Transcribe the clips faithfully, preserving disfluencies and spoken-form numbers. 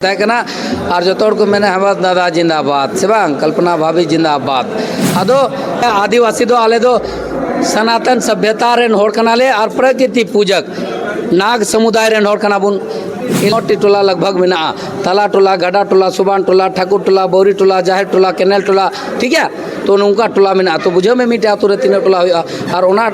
ᱛᱟᱦᱮᱸ ᱠᱟᱱᱟ᱾ ᱟᱨ ᱡᱚᱛᱚ ᱦᱚᱲ ᱠᱚ ᱢᱮᱱᱟ, "ᱦᱮᱢᱟᱛ ᱫᱟᱫᱟ ᱡᱤᱱᱫᱟᱵᱟᱫ", ᱥᱮ ᱵᱟᱝ? ᱠᱚᱞᱯᱚᱱᱟ ᱵᱷᱟᱵᱷᱤ ᱡᱤᱱᱫᱟᱵᱟᱫ᱾ ᱟᱫᱚ ᱟᱹᱫᱤᱵᱟᱹᱥᱤ ᱫᱚ ᱟᱞᱮ ᱫᱚ ᱥᱚᱱᱟᱛᱚᱱ ᱥᱚᱵᱷᱭᱚᱛᱟ ᱨᱮᱱ ᱦᱚᱲ ᱠᱟᱱᱟᱞᱮ ᱟᱨ ᱯᱨᱚᱠᱨᱤᱛᱤ ᱯᱩᱡᱟᱹᱠ ᱱᱟᱜᱽ ᱥᱚᱢᱩᱫᱟᱭ ᱨᱮᱱ ᱦᱚᱲ ᱠᱟᱱᱟ ᱵᱚᱱ᱾ ᱱᱚᱴᱤ ᱴᱚᱞᱟ ᱞᱟᱜᱽ ᱵᱷᱟᱜᱽ ᱢᱮᱱᱟᱜᱼᱟ, ᱛᱟᱞᱟ ᱴᱚᱞᱟ, ᱜᱟᱰᱟ ᱴᱚᱞᱟ, ᱥᱩᱵᱟᱱ ᱴᱚᱞᱟ, ᱴᱷᱟᱹᱠᱩᱨ ᱴᱚᱞᱟ, ᱵᱟᱹᱣᱨᱤ ᱴᱚᱞᱟ, ᱡᱟᱦᱮᱨ ᱴᱚᱞᱟ, ᱠᱮᱱᱮᱞ ᱴᱚᱞᱟ, ᱴᱷᱤᱠ ᱜᱮᱭᱟ᱾ ᱛᱚ ᱱᱚᱝᱠᱟ ᱴᱚᱞᱟ ᱢᱮᱱᱟᱜᱼᱟ, ᱛᱚ ᱵᱩᱡᱷᱟᱹᱣ ᱢᱮ ᱢᱤᱫᱴᱮᱡ ᱟᱹᱛᱩ ᱨᱮ ᱛᱤᱱᱟᱹᱜ ᱴᱚᱞᱟ ᱦᱩᱭᱩᱜᱼᱟ᱾ ᱟᱨ ᱚᱱᱟ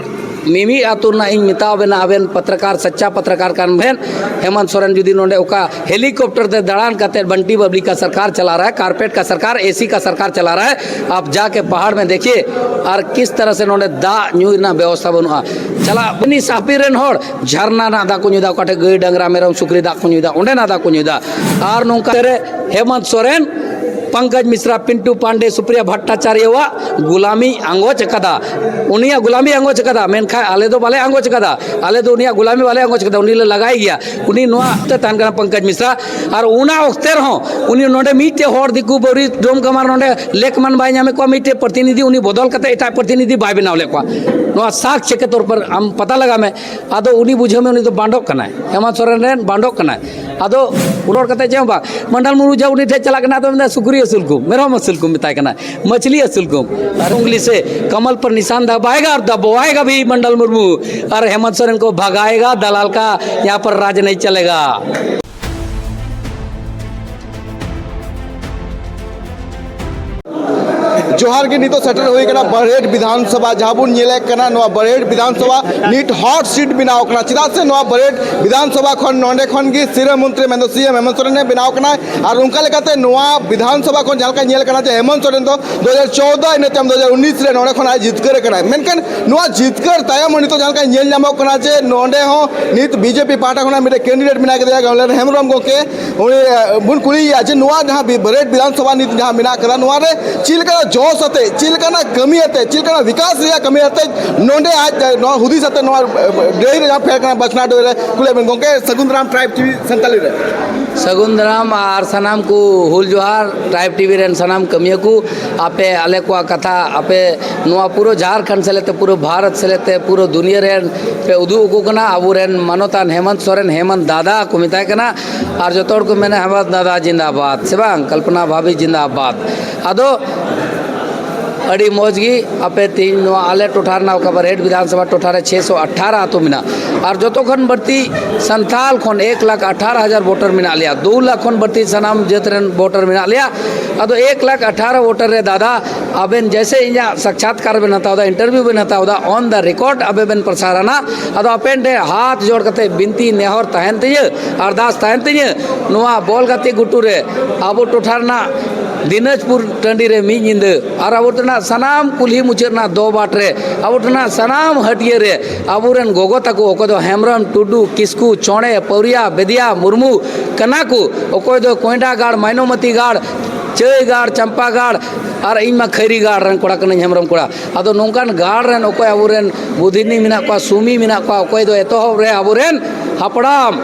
ᱢᱤᱢᱤᱫ ᱟᱹᱛᱩ ᱨᱮᱱᱟᱜ ᱤᱧ ᱢᱮᱛᱟᱣ ᱵᱮᱱᱟ, ᱟᱵᱮᱱ ᱯᱚᱛᱨᱚᱠᱟᱨ, ᱥᱟᱪᱪᱟ ᱯᱚᱛᱨᱚᱠᱟᱨ ᱠᱟᱱ ᱵᱮᱱ, ᱦᱮᱢᱚᱱᱛ ᱥᱚᱨᱮᱱ ᱡᱩᱫᱤ ᱱᱚᱰᱮ ᱚᱠᱟ helicopter ᱛᱮ ᱫᱟᱬᱟᱱ ᱠᱟᱛᱮ ᱵᱟᱱᱴᱤ ᱵᱟᱵᱞᱤ ᱠᱟ ᱥᱚᱨᱠᱟᱨ ᱪᱟᱞᱟ ᱨᱟᱦᱟ ᱦᱟᱭ, carpet ᱠᱟ ᱥᱚᱨᱠᱟᱨ, ᱮᱥᱤ ᱠᱟ ᱥᱚᱨᱠᱟᱨ ᱪᱟᱞᱟ ᱨᱟᱦᱟ ᱦᱟᱭ, ᱟᱯ ᱡᱟᱠᱮ ᱯᱟᱦᱟᱲ ᱢᱮ ᱫᱮᱠᱷᱤᱭᱮ, ᱟᱨ ᱠᱤᱥ ᱛᱟᱨᱟ ᱥᱮ ᱱᱚᱰᱮ ᱫᱟᱜ ᱧᱩ ᱨᱮᱱᱟᱜ ᱵᱮᱵᱚᱥᱛᱷᱟ ᱵᱟᱹᱱᱩᱜᱼᱟ᱾ ᱪᱟᱞᱟᱜ ᱵᱤᱱᱤ ᱥᱟᱯᱤ ᱨᱮᱱ ᱦᱚᱲ ᱡᱷᱟᱨᱱᱟ ᱨᱮᱱᱟᱜ ᱫᱟᱜ ᱠᱚ ᱧᱩᱭᱫᱟ, ᱚᱠᱟ ᱴᱷᱮᱡ ᱜᱟᱹᱭ ᱰᱟᱝᱨᱟ ᱢᱮᱨᱚᱢ ᱥᱩᱠᱨᱤ ᱫᱟᱜ ᱠᱚ ᱧᱩᱭᱫᱟ, ᱚᱸᱰᱮᱱᱟᱜ ᱫᱟᱜ ᱠᱚ ᱧᱩᱭᱫᱟ᱾ ᱟᱨ ᱱᱚᱝᱠᱟ ᱨᱮ ᱦᱮᱢᱚᱱᱛ ᱥᱚᱨᱮᱱ, ᱯᱚᱝᱠᱚᱡᱽ ᱢᱤᱥᱨᱟ, ᱯᱤᱱᱴᱩ ᱯᱟᱱᱰᱮ, ᱥᱩᱯᱨᱤᱭᱟ ᱵᱷᱟᱴᱴᱟᱪᱟᱨᱭᱚᱣᱟᱜ ᱜᱩᱞᱟᱢᱤ ᱟᱸᱜᱚᱪ ᱟᱠᱟᱫᱟ᱾ ᱩᱱᱤᱭᱟᱜ ᱜᱩᱞᱟᱢᱤ ᱟᱸᱜᱚᱪ ᱟᱠᱟᱫᱟ, ᱢᱮᱱᱠᱷᱟᱱ ᱟᱞᱮ ᱫᱚ ᱵᱟᱞᱮ ᱟᱸᱜᱚᱪ ᱟᱠᱟᱫᱟ᱾ ᱟᱞᱮ ᱫᱚ ᱩᱱᱤᱭᱟᱜ ᱜᱩᱞᱟᱢᱤ ᱵᱟᱞᱮ ᱟᱸᱜᱚᱪ ᱟᱠᱟᱫᱟ, ᱩᱱᱤ ᱞᱮ ᱞᱟᱜᱟᱭ ᱜᱮᱭᱟ᱾ ᱩᱱᱤ ᱱᱚᱣᱟ ᱛᱮ ᱛᱟᱦᱮᱱ ᱠᱟᱱᱟ ᱯᱚᱝᱠᱚᱡᱽ ᱢᱤᱥᱨᱟ᱾ ᱟᱨ ᱚᱱᱟ ᱚᱠᱛᱮ ᱨᱮᱦᱚᱸ ᱩᱱᱤ ᱱᱚᱰᱮ ᱢᱤᱫᱴᱮᱡ ᱦᱚᱲ ᱫᱤᱠᱩ ᱵᱟᱹᱣᱨᱤ ᱰᱳᱢ ᱠᱟᱢᱟᱨ ᱱᱚᱰᱮ ᱞᱮᱠᱢᱟᱱ ᱵᱟᱭ ᱧᱟᱢᱮᱫ ᱠᱚᱣᱟ, ᱢᱤᱫᱴᱮᱡ ᱯᱨᱚᱛᱤᱱᱤᱫᱷᱤ ᱩᱱᱤ ᱵᱚᱫᱚᱞ ᱠᱟᱛᱮ ᱮᱴᱟᱜ ᱯᱨᱚᱛᱤᱱᱤᱫᱷᱤ ᱵᱟᱭ ᱵᱮᱱᱟᱣ ᱞᱮᱫ ᱠᱚᱣᱟ᱾ ᱱᱚᱣᱟ ᱥᱟᱠ ᱪᱮᱠᱮ ᱛᱚᱨ ᱯᱚᱨ ᱟᱢ ᱯᱟᱛᱟ ᱞᱟᱜᱟᱣ ᱢᱮ᱾ ᱟᱫᱚ ᱩᱱᱤ ᱵᱩᱡᱷᱟᱹᱣ ᱢᱮ, ᱩᱱᱤ ᱫᱚ ᱵᱟᱸᱰᱚᱜ ᱠᱟᱱᱟᱭ, ᱦᱮᱢᱚᱱᱛ ᱥᱚᱨᱮᱱ ᱨᱮᱱ ᱵᱟᱸᱰᱚᱜ ᱠᱟᱱᱟᱭ᱾ ᱟᱫᱚ ᱨᱚᱲ ᱠᱟᱛᱮ ᱪᱮᱫ ᱦᱚᱸ ᱵᱟᱝ᱾ ᱢᱚᱱᱰᱚᱞ ᱢᱩᱨᱢᱩ ᱡᱟ ᱩᱱᱤ ᱴᱷᱮᱡ ᱪᱟᱞᱟᱜ ᱠᱟᱱᱟ, ᱟᱫᱚ ᱢᱮᱱᱫᱟ, "ᱥᱩᱠᱨᱤ ᱟᱹᱥᱩᱞ ᱠᱚᱢ, ᱢᱮᱨᱚᱢ ᱟᱹᱥᱩᱞ ᱠᱚᱢ, ᱢᱮᱛᱟᱭ ᱠᱟᱱᱟ, ᱢᱟᱹᱪᱷᱞᱤ ᱟᱹᱥᱩᱞ ᱠᱚᱢ᱾ ᱟᱨ ᱩᱝᱜᱽᱞᱤ ᱥᱮ ᱠᱟᱢᱟᱞ ᱯᱟᱨ ᱱᱤᱥᱟᱱ ᱫᱟᱵᱟᱭᱮᱜᱟ ᱟᱨ ᱫᱟᱵᱟᱣᱟᱭᱮᱜᱟ ᱵᱷᱤ ᱢᱚᱱᱰᱚᱞ ᱢᱩᱨᱢᱩ, ᱟᱨ ᱦᱮᱢᱚᱱᱛ ᱥᱚᱨᱮᱱ ᱠᱚ ᱵᱷᱟᱜᱟᱭᱮᱜᱟ, ᱫᱟᱞᱟᱞ ᱠᱟ ᱭᱟᱦᱟᱸ ᱯᱟᱨ ᱨᱟᱡᱽ ᱱᱟᱦᱤᱸ ᱪᱟᱞᱮᱜᱟ᱾" ᱡᱚᱦᱟᱨ ᱜᱮ, ᱱᱤᱛᱚᱜ ᱥᱮᱴᱮᱨ ᱦᱩᱭ ᱠᱟᱱᱟ ᱵᱟᱨᱦᱮᱴ ᱵᱤᱫᱷᱟᱱ ᱥᱚᱵᱷᱟ, ᱡᱟᱦᱟᱸ ᱵᱚᱱ ᱧᱮᱞᱮᱫ ᱠᱟᱱᱟ, ᱱᱚᱣᱟ ᱵᱟᱨᱦᱮᱴ ᱵᱤᱫᱷᱟᱱ ᱥᱚᱵᱷᱟ ᱱᱤᱛ hot seat ᱵᱮᱱᱟᱣ ᱠᱟᱱᱟ᱾ ᱪᱮᱫᱟᱜ ᱥᱮ ᱱᱚᱣᱟ ᱵᱟᱨᱦᱮᱴ ᱵᱤᱫᱷᱟᱱ ᱥᱚᱵᱷᱟ ᱠᱷᱚᱱ, ᱱᱚᱸᱰᱮ ᱠᱷᱚᱱ ᱜᱮ ᱥᱤᱨᱟᱹ ᱢᱚᱱᱛᱨᱤ ᱢᱮᱱᱫᱚ ᱥᱤ ᱮᱢ ᱦᱮᱢᱚᱱᱛ ᱥᱚᱨᱮᱱ ᱮ ᱵᱮᱱᱟᱣ ᱠᱟᱱᱟ᱾ ᱟᱨ ᱚᱱᱠᱟ ᱞᱮᱠᱟᱛᱮ ᱱᱚᱣᱟ ᱵᱤᱫᱷᱟᱱ ᱥᱚᱵᱷᱟ ᱠᱷᱚᱱ ᱡᱟᱦᱟᱸ ᱞᱮᱠᱟ ᱧᱮᱞ ᱠᱟᱱᱟ ᱡᱮ ᱦᱮᱢᱚᱱᱛ ᱥᱚᱨᱮᱱ ᱫᱚ ᱫᱩ ᱦᱟᱡᱟᱨ ᱪᱳᱣᱫᱟ ᱤᱱᱟᱹ ᱛᱟᱭᱚᱢ ᱫᱩ ᱦᱟᱡᱟᱨ ᱩᱱᱤᱥ ᱨᱮ ᱱᱚᱸᱰᱮ ᱠᱷᱚᱱ ᱟᱡ ᱡᱤᱛᱠᱟᱹᱨ ᱟᱠᱟᱱᱟᱭ᱾ ᱢᱮᱱᱠᱷᱟᱱ ᱱᱚᱣᱟ ᱡᱤᱛᱠᱟᱹᱨ ᱛᱟᱭᱚᱢ ᱦᱚᱸ ᱱᱤᱛᱚᱜ ᱡᱟᱦᱟᱸ ᱞᱮᱠᱟ ᱧᱮᱞ ᱧᱟᱢᱚᱜ ᱠᱟᱱᱟ ᱡᱮ ᱱᱚᱸᱰᱮ ᱦᱚᱸ ᱱᱤᱛ ᱵᱤᱡᱮᱯᱤ ᱯᱟᱦᱴᱟ ᱠᱷᱚᱱᱟᱜ ᱢᱤᱫᱴᱮᱱ candidate ᱢᱮᱱᱟᱭ ᱠᱟᱫᱮᱭᱟ, ᱜᱟᱢᱞᱟᱨ ᱦᱮᱢᱵᱨᱚᱢ ᱜᱚᱢᱠᱮ᱾ ᱩᱱᱤ, ᱮ, ᱵᱚᱱ ᱠᱩᱞᱤᱭᱮᱭᱟ ᱡᱮ ᱱᱚᱣᱟ ᱡᱟᱦᱟᱸ ᱵᱤ-, ᱵᱟᱨᱦᱮᱴ ᱵᱤᱫᱷᱟᱱ ᱥᱚᱵᱷᱟ ᱱᱤᱛ ᱡᱟᱦᱟᱸ ᱢᱮᱱᱟᱜ ᱠᱟᱫᱟ, ᱱᱚᱣᱟ ᱨᱮ ᱪᱮᱫ ᱞᱮᱠᱟ ᱡᱚ ᱥᱟᱛᱮ ᱪᱮᱫ ᱞᱮᱠᱟᱱᱟᱜ ᱠᱟᱹᱢᱤ ᱟᱛᱮ, ᱪᱮᱫ ᱞᱮᱠᱟᱱᱟᱜ ᱵᱤᱠᱟᱥ ᱨᱮᱭᱟᱜ ᱠᱟᱹᱢᱤ ᱟᱛᱮ ᱱᱚᱰᱮ ᱟᱡ ᱱᱚᱣᱟ ᱦᱩᱫᱤᱥ ᱟᱛᱮ ᱱᱚᱣᱟ ᱰᱟᱹᱦᱤ ᱨᱮ ᱡᱟᱦᱟᱸ ᱯᱷᱮᱰ ᱠᱟᱱᱟ ᱵᱟᱪᱷᱱᱟ ᱰᱟᱹᱦᱤ ᱨᱮ ᱠᱩᱞᱮᱫ ᱵᱮᱱ ᱜᱚᱢᱠᱮ ᱥᱟᱹᱜᱩᱱ ᱫᱟᱨᱟᱢ ᱴᱨᱟᱭᱤᱵᱽ ᱴᱤᱵᱷᱤ ᱥᱟᱱᱛᱟᱞᱤ ᱨᱮ᱾ ᱥᱟᱹᱜᱩᱱ ᱫᱟᱨᱟᱢ ᱟᱨ ᱥᱟᱱᱟᱢ ᱠᱚ ᱦᱩᱞ ᱡᱚᱦᱟᱨ ᱴᱨᱟᱭᱤᱵᱽ ᱴᱤᱵᱷᱤ ᱨᱮᱱ ᱥᱟᱱᱟᱢ ᱠᱟᱹᱢᱤᱭᱟᱹ ᱠᱚ, ᱟᱯᱮ ᱟᱞᱮ ᱠᱚᱣᱟᱜ ᱠᱟᱛᱷᱟ ᱟᱯᱮ ᱱᱚᱣᱟ ᱯᱩᱨᱟᱹ ᱡᱷᱟᱲᱠᱷᱚᱸᱰ ᱥᱮᱞᱮᱫ ᱛᱮ ᱯᱩᱨᱟᱹ ᱵᱷᱟᱨᱚᱛ ᱥᱮᱞᱮᱫ ᱛᱮ ᱯᱩᱨᱟᱹ ᱫᱩᱱᱤᱭᱟᱹ ᱨᱮᱱ ᱯᱮ ᱩᱫᱩᱜ ᱟᱠᱚ ᱠᱟᱱᱟ᱾ ᱟᱵᱚᱨᱮᱱ ᱢᱟᱱᱚᱛᱟᱱ ᱦᱮᱢᱚᱱᱛ ᱥᱚᱨᱮᱱ, ᱦᱮᱢᱚᱱᱛ ᱫᱟᱫᱟ ᱠᱚ ᱢᱮᱛᱟᱭ ᱠᱟᱱᱟ, ᱟᱨ ᱡᱚᱛᱚ ᱦᱚᱲ ᱠᱚ ᱢᱮᱱᱟ ᱦᱮᱢᱚᱱᱛ ᱫᱟᱫᱟ ᱡᱤᱱᱫᱟᱵᱟᱫ, ᱥᱮ ᱵᱟᱝ, ᱠᱚᱞᱯᱚᱱᱟ ᱵᱷᱟᱵᱷᱤ ᱡᱤᱱᱫᱟᱵᱟᱫ᱾ ᱟᱫᱚ ᱟᱹᱰᱤ ᱢᱚᱡᱽ ᱜᱮ ᱟᱯᱮ ᱛᱮᱦᱮᱧ ᱱᱚᱣᱟ ᱟᱞᱮ ᱴᱚᱴᱷᱟ ᱨᱮᱱᱟᱜ ᱚᱠᱟ ᱵᱟᱨᱦᱮᱴ ᱵᱤᱫᱷᱟᱱ ᱥᱚᱵᱷᱟ ᱴᱚᱴᱷᱟ ᱨᱮ ᱪᱷᱮ ᱥᱚ ᱟᱴᱷᱟᱨᱚ ᱟᱹᱛᱩ ᱢᱮᱱᱟᱜᱼᱟ, ᱟᱨ ᱡᱚᱛᱚ ᱠᱷᱚᱱ ᱵᱟᱹᱲᱛᱤ ᱥᱟᱱᱛᱟᱞ ᱠᱷᱚᱱ ᱮᱠ ᱞᱟᱠᱷ ᱟᱴᱷᱟᱨᱚ ᱦᱟᱡᱟᱨ ᱵᱷᱳᱴᱟᱨ ᱢᱮᱱᱟᱜ ᱞᱮᱭᱟ, ᱫᱩ ᱞᱟᱠᱷ ᱠᱷᱚᱱ ᱵᱟᱹᱲᱛᱤ ᱥᱟᱱᱟᱢ ᱡᱟᱹᱛ ᱨᱮᱱ ᱵᱷᱳᱴᱟᱨ ᱢᱮᱱᱟᱜ ᱞᱮᱭᱟ᱾ ᱟᱫᱚ ᱮᱠ ᱞᱟᱠᱷ ᱟᱴᱷᱟᱨᱚ ᱵᱷᱳᱴᱟᱨ ᱨᱮ ᱫᱟᱫᱟ, ᱟᱵᱮᱱ ᱡᱮᱭᱥᱮ ᱤᱧᱟᱹᱜ ᱥᱟᱠᱪᱷᱟᱛᱠᱟᱨ ᱵᱮᱱ ᱦᱟᱛᱟᱣ ᱮᱫᱟ, ᱤᱱᱴᱟᱨᱵᱷᱤᱭᱩ ᱵᱮᱱ ᱦᱟᱛᱟᱣ ᱮᱫᱟ, ᱚᱱ ᱫᱟ ᱨᱮᱠᱚᱨᱰ ᱟᱵᱮᱱ ᱵᱮᱱ ᱯᱨᱚᱥᱟᱨᱟᱱᱟ᱾ ᱟᱫᱚ ᱟᱯᱮᱱ ᱴᱷᱮᱱ ᱦᱟᱛ ᱡᱳᱲ ᱠᱟᱛᱮ ᱵᱤᱱᱛᱤ ᱱᱮᱦᱚᱨ ᱛᱟᱦᱮᱱ ᱛᱤᱧᱟᱹ, ᱟᱨᱫᱟᱥ ᱛᱟᱦᱮᱱ ᱛᱤᱧᱟᱹ, ᱱᱚᱣᱟ ᱵᱚᱞ ᱜᱟᱛᱮ ᱜᱷᱩᱴᱩ ᱨᱮ ᱟᱵᱚ ᱴᱚᱴᱷᱟ ᱨᱮᱱᱟᱜ ᱫᱤᱱᱟᱡᱽᱯᱩᱨ ᱴᱟᱺᱰᱤ ᱨᱮ ᱢᱤᱫ ᱧᱤᱫᱟᱹ ᱟᱨ ᱟᱵᱚ ᱴᱷᱮᱱᱟᱜ ᱥᱟᱱᱟᱢ ᱠᱩᱞᱦᱤ ᱢᱩᱪᱟᱹᱫ ᱨᱮᱱᱟᱜ ᱫᱚ ᱵᱟᱴ ᱨᱮ ᱟᱵᱚ ᱴᱷᱮᱱᱟᱜ ᱥᱟᱱᱟᱢ ᱦᱟᱹᱴᱭᱟᱹ ᱨᱮ ᱟᱵᱚᱨᱮᱱ ᱜᱚᱜᱚ ᱛᱟᱠᱚ ᱚᱠᱚᱭ ᱫᱚ ᱦᱮᱢᱵᱨᱚᱢ, ᱴᱩᱰᱩ, ᱠᱤᱥᱠᱩ, ᱪᱚᱬᱮ, ᱯᱟᱹᱣᱨᱤᱭᱟ, ᱵᱮᱫᱤᱭᱟ, ᱢᱩᱨᱢᱩ ᱠᱟᱱᱟ ᱠᱚ, ᱚᱠᱚᱭ ᱫᱚ ᱠᱚᱭᱰᱟ ᱜᱟᱲ, ᱢᱟᱭᱱᱚᱢᱚᱛᱤ ᱜᱟᱲ, ᱪᱟᱹᱭ ᱜᱟᱲ, ᱪᱟᱢᱯᱟ ᱜᱟᱲ, ᱟᱨ ᱤᱧ ᱢᱟ ᱠᱷᱟᱹᱨᱤ ᱜᱟᱲ ᱨᱮᱱ ᱠᱚᱲᱟ ᱠᱟᱹᱱᱟᱹᱧ, ᱦᱮᱢᱵᱨᱚᱢ ᱠᱚᱲᱟ᱾ ᱟᱫᱚ ᱱᱚᱝᱠᱟᱱ ᱜᱟᱲ ᱨᱮᱱ ᱚᱠᱚᱭ ᱟᱵᱚᱨᱮᱱ ᱵᱩᱫᱷᱤᱱᱤ ᱢᱮᱱᱟᱜ ᱠᱚᱣᱟ, ᱥᱩᱢᱤ ᱢᱮᱱᱟᱜ ᱠᱚᱣᱟ, ᱚᱠᱚᱭ ᱫᱚ ᱮᱛᱚᱦᱚᱵ ᱨᱮ ᱟᱵᱚᱨᱮᱱ ᱦᱟᱯᱲᱟᱢ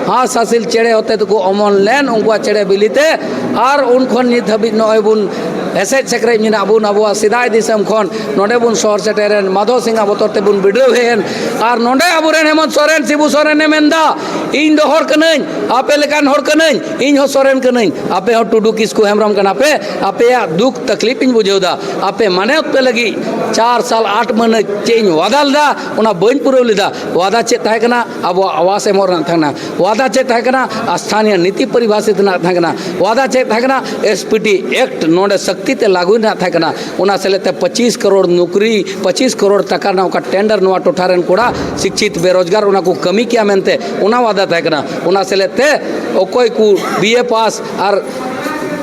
ᱦᱟᱸᱥ ᱦᱟᱹᱥᱤᱞ ᱪᱮᱬᱮ ᱦᱚᱛᱮ ᱛᱮᱠᱚ ᱚᱢᱚᱱ ᱞᱮᱱ, ᱩᱱᱠᱩᱣᱟᱜ ᱪᱮᱬᱮ ᱵᱤᱞᱤ ᱛᱮ, ᱟᱨ ᱩᱱ ᱠᱷᱚᱱ ᱱᱤᱛ ᱦᱟᱹᱵᱤᱡ ᱱᱚᱜᱼᱚᱭ ᱵᱚᱱ ᱮᱥᱮᱡ ᱥᱮᱠᱨᱮᱡ ᱢᱮᱱᱟᱜ ᱵᱚᱱ, ᱟᱵᱚᱣᱟᱜ ᱥᱮᱫᱟᱭ ᱫᱤᱥᱚᱢ ᱠᱷᱚᱱ ᱱᱚᱰᱮ ᱵᱚᱱ ᱥᱚᱦᱚᱨ ᱥᱮᱴᱮᱨᱮᱱ, ᱢᱟᱫᱷᱚ ᱥᱤᱝ ᱟᱜ ᱵᱚᱛᱚᱨ ᱛᱮᱵᱚᱱ ᱵᱤᱰᱟᱹᱣ ᱦᱮᱡ ᱮᱱ, ᱟᱨ ᱱᱚᱰᱮ ᱟᱵᱚᱨᱮᱱ ᱦᱮᱢᱚᱱᱛ ᱥᱚᱨᱮᱱ, ᱥᱤᱵᱩ ᱥᱚᱨᱮᱱᱮ ᱢᱮᱱᱫᱟ, ᱤᱧ ᱫᱚ ᱦᱚᱲ ᱠᱟᱹᱱᱟᱹᱧ, ᱟᱯᱮ ᱞᱮᱠᱟᱱ ᱦᱚᱲ ᱠᱟᱹᱱᱟᱹᱧ, ᱤᱧ ᱦᱚᱸ ᱥᱚᱨᱮᱱ ᱠᱟᱹᱱᱟᱹᱧ, ᱟᱯᱮ ᱦᱚᱸ ᱴᱩᱰᱩ ᱠᱤᱥᱠᱩ ᱦᱮᱢᱵᱨᱚᱢ ᱠᱟᱱᱟ ᱯᱮ, ᱟᱯᱮᱭᱟᱜ ᱫᱩᱠ ᱛᱟᱠᱞᱤᱯ ᱤᱧ ᱵᱩᱡᱷᱟᱹᱣ ᱫᱟ, ᱟᱯᱮ ᱢᱟᱱᱚᱛ ᱯᱮ ᱞᱟᱹᱜᱤᱫ ᱪᱟᱨ ᱥᱟᱞ ᱟᱴ ᱢᱟᱹᱦᱱᱟᱹ ᱪᱮᱫ ᱤᱧ ᱣᱟᱫᱟ ᱞᱮᱫᱟ, ᱚᱱᱟ ᱵᱟᱹᱧ ᱯᱩᱨᱟᱹᱣ ᱞᱮᱫᱟ᱾ ᱣᱟᱫᱟ ᱪᱮᱫ ᱛᱟᱦᱮᱸ ᱠᱟᱱᱟ? ᱟᱵᱚᱣᱟᱜ ᱟᱣᱟᱥ ᱮᱢᱚᱜ ᱨᱮᱱᱟᱜ ᱛᱟᱦᱮᱸ ᱠᱟᱱᱟ᱾ ᱣᱟᱫᱟ ᱪᱮᱫ ᱛᱟᱦᱮᱸ ᱠᱟᱱᱟ? ᱥᱛᱷᱟᱱᱤᱭᱚ ᱱᱤᱛᱤ ᱯᱚᱨᱤᱵᱷᱟᱥᱤᱛ ᱨᱮᱱᱟᱜ ᱛᱟᱦᱮᱸ ᱠᱟᱱᱟ᱾ ᱣᱟᱫᱟ ᱪᱮᱫ ᱛᱟᱦᱮᱸ ᱠᱟᱱᱟ? ᱮᱥ ᱯᱤ ᱴᱤ ᱮᱠᱴ ᱱᱚᱰᱮ ᱥᱚᱠᱛᱤ ᱛᱮ ᱞᱟᱹᱜᱩᱭ ᱨᱮᱱᱟᱜ ᱛᱟᱦᱮᱸ ᱠᱟᱱᱟ᱾ ᱚᱱᱟ ᱥᱮᱞᱮᱫ ᱛᱮ ᱯᱚᱸᱪᱤᱥ ᱠᱟᱨᱳᱲ ᱱᱚᱠᱨᱤ, ᱯᱚᱸᱪᱤᱥ ᱠᱟᱨᱳᱲ ᱴᱟᱠᱟ ᱨᱮᱱᱟᱜ ᱚᱠᱟ ᱴᱮᱱᱰᱟᱨ ᱱᱚᱣᱟ ᱴᱚᱴᱷᱟ ᱨᱮᱱ ᱠᱚᱲᱟ ᱥᱤᱠᱪᱷᱤᱛ ᱵᱮᱨᱳᱡᱽᱜᱟᱨ ᱚᱱᱟ ᱠᱚ ᱠᱟᱹᱢᱤ ᱠᱮᱭᱟ ᱢᱮᱱᱛᱮ ᱚᱱᱟ ᱣᱟᱫᱟ ᱛᱟᱦᱮᱸ ᱠᱟᱱᱟ᱾ ᱚᱱᱟ ᱥᱮᱞᱮᱫ ᱛᱮ ᱚᱠᱚᱭ ᱠᱚ ᱵᱤ ᱮ ᱯᱟᱥ ᱟᱨ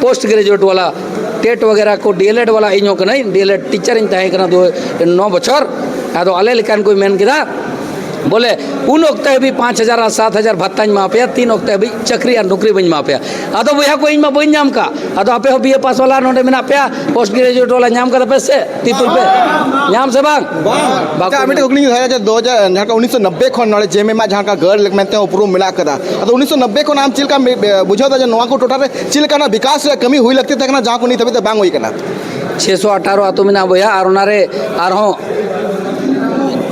ᱯᱳᱥᱴ ᱜᱨᱮᱡᱩᱭᱮᱴ ᱣᱟᱞᱟ, ᱴᱮᱴ ᱣᱟᱜᱮᱨᱟ ᱠᱚ, ᱰᱤ ᱮᱞ ᱮᱰ ᱣᱟᱞᱟ, ᱤᱧ ᱦᱚᱸ ᱠᱟᱹᱱᱟᱹᱧ, ᱰᱤ ᱮᱞ ᱮᱰ ᱴᱤᱪᱟᱨ ᱤᱧ ᱛᱟᱦᱮᱸ ᱠᱟᱱᱟ ᱫᱩ, ᱱᱚ ᱵᱚᱪᱷᱚᱨ᱾ ᱟᱫᱚ ᱟᱞᱮ ᱞᱮᱠᱟᱱ ᱠᱚ ᱢᱮᱱ ᱠᱮᱫᱟ, ᱵᱚᱞᱮ, ᱩᱱ ᱚᱠᱛᱮ ᱦᱟᱹᱵᱤᱡ ᱯᱟᱸᱪ ᱦᱟᱡᱟᱨ ᱟᱨ ᱥᱟᱛ ᱦᱟᱡᱟᱨ ᱵᱷᱟᱛᱟᱧ ᱮᱢᱟ ᱯᱮᱭᱟ, ᱛᱤᱱ ᱚᱠᱛᱮ ᱦᱟᱹᱵᱤᱡ ᱪᱟᱹᱠᱨᱤ ᱟᱨ ᱱᱚᱠᱨᱤ ᱵᱟᱹᱧ ᱮᱢᱟ ᱯᱮᱭᱟ᱾ ᱟᱫᱚ ᱵᱚᱭᱦᱟ ᱠᱚ, ᱤᱧ ᱢᱟ ᱵᱟᱹᱧ ᱧᱟᱢ ᱠᱟᱜ᱾ ᱟᱫᱚ ᱟᱯᱮ ᱦᱚᱸ ᱵᱤ ᱮ ᱯᱟᱥ ᱵᱟᱞᱟ ᱱᱚᱰᱮ ᱢᱮᱱᱟᱜ ᱯᱮᱭᱟ, ᱯᱳᱥᱴ ᱜᱨᱮᱡᱩᱭᱮᱴ ᱵᱟᱞᱟ ᱧᱟᱢ ᱠᱟᱫᱟ ᱯᱮ ᱥᱮ? ᱛᱤ ᱛᱩᱞ ᱯᱮ᱾ ᱧᱟᱢ ᱥᱮ ᱵᱟᱝ? ᱵᱟᱝ᱾ ᱵᱟᱠᱚ ᱟᱪᱪᱷᱟ, ᱟᱨ ᱢᱤᱫᱴᱮᱱ ᱠᱩᱠᱞᱤᱧ ᱫᱚᱦᱚᱭᱟ ᱡᱮ, ᱫᱩ ᱦᱟᱡᱟᱨ, ᱡᱟᱦᱟᱸ ᱞᱮᱠᱟ ᱩᱱᱤᱥᱥᱚ ᱱᱚᱵᱵᱳᱭ ᱠᱷᱚᱱ ᱱᱚᱰᱮ ᱡᱮ ᱮᱢ ᱮᱢ ᱟᱜ ᱡᱟᱦᱟᱸ ᱞᱮᱠᱟ ᱜᱟᱹᱲ ᱢᱮᱱᱛᱮ ᱩᱯᱨᱩᱢ ᱢᱮᱱᱟᱜ ᱠᱟᱫᱟ, ᱟᱫᱚ ᱩᱱᱤᱥᱥᱚ ᱱᱚᱵᱵᱳᱭ ᱠᱷᱚᱱ ᱟᱢ ᱪᱮᱫ ᱞᱮᱠᱟᱢ ᱵᱩᱡᱷᱟᱹᱣ ᱫᱟ ᱡᱮ ᱱᱚᱣᱟ ᱠᱚ ᱴᱚᱴᱷᱟ ᱨᱮ ᱪᱮᱫ ᱞᱮᱠᱟᱱᱟᱜ ᱵᱤᱠᱟᱥ ᱨᱮᱭᱟᱜ ᱠᱟᱹᱢᱤ ᱦᱩᱭ ᱞᱟᱹᱠᱛᱤ ᱛᱟᱦᱮᱸ ᱠᱟᱱᱟ, ᱡᱟᱦᱟᱸ ᱠᱚ ᱱᱤᱛ ᱦᱟᱹᱵᱤᱡ ᱛᱮ ᱵᱟᱝ ᱦᱩᱭ ᱠᱟᱱᱟ? ᱪᱷᱮᱥᱚ ᱟᱴᱷᱟᱨᱚ ᱟᱹᱛᱩ ᱢᱮᱱᱟᱜᱼᱟ ᱵᱚᱭᱦᱟ, ᱟᱨ ᱚᱱᱟᱨᱮ ᱟᱨᱦᱚᱸ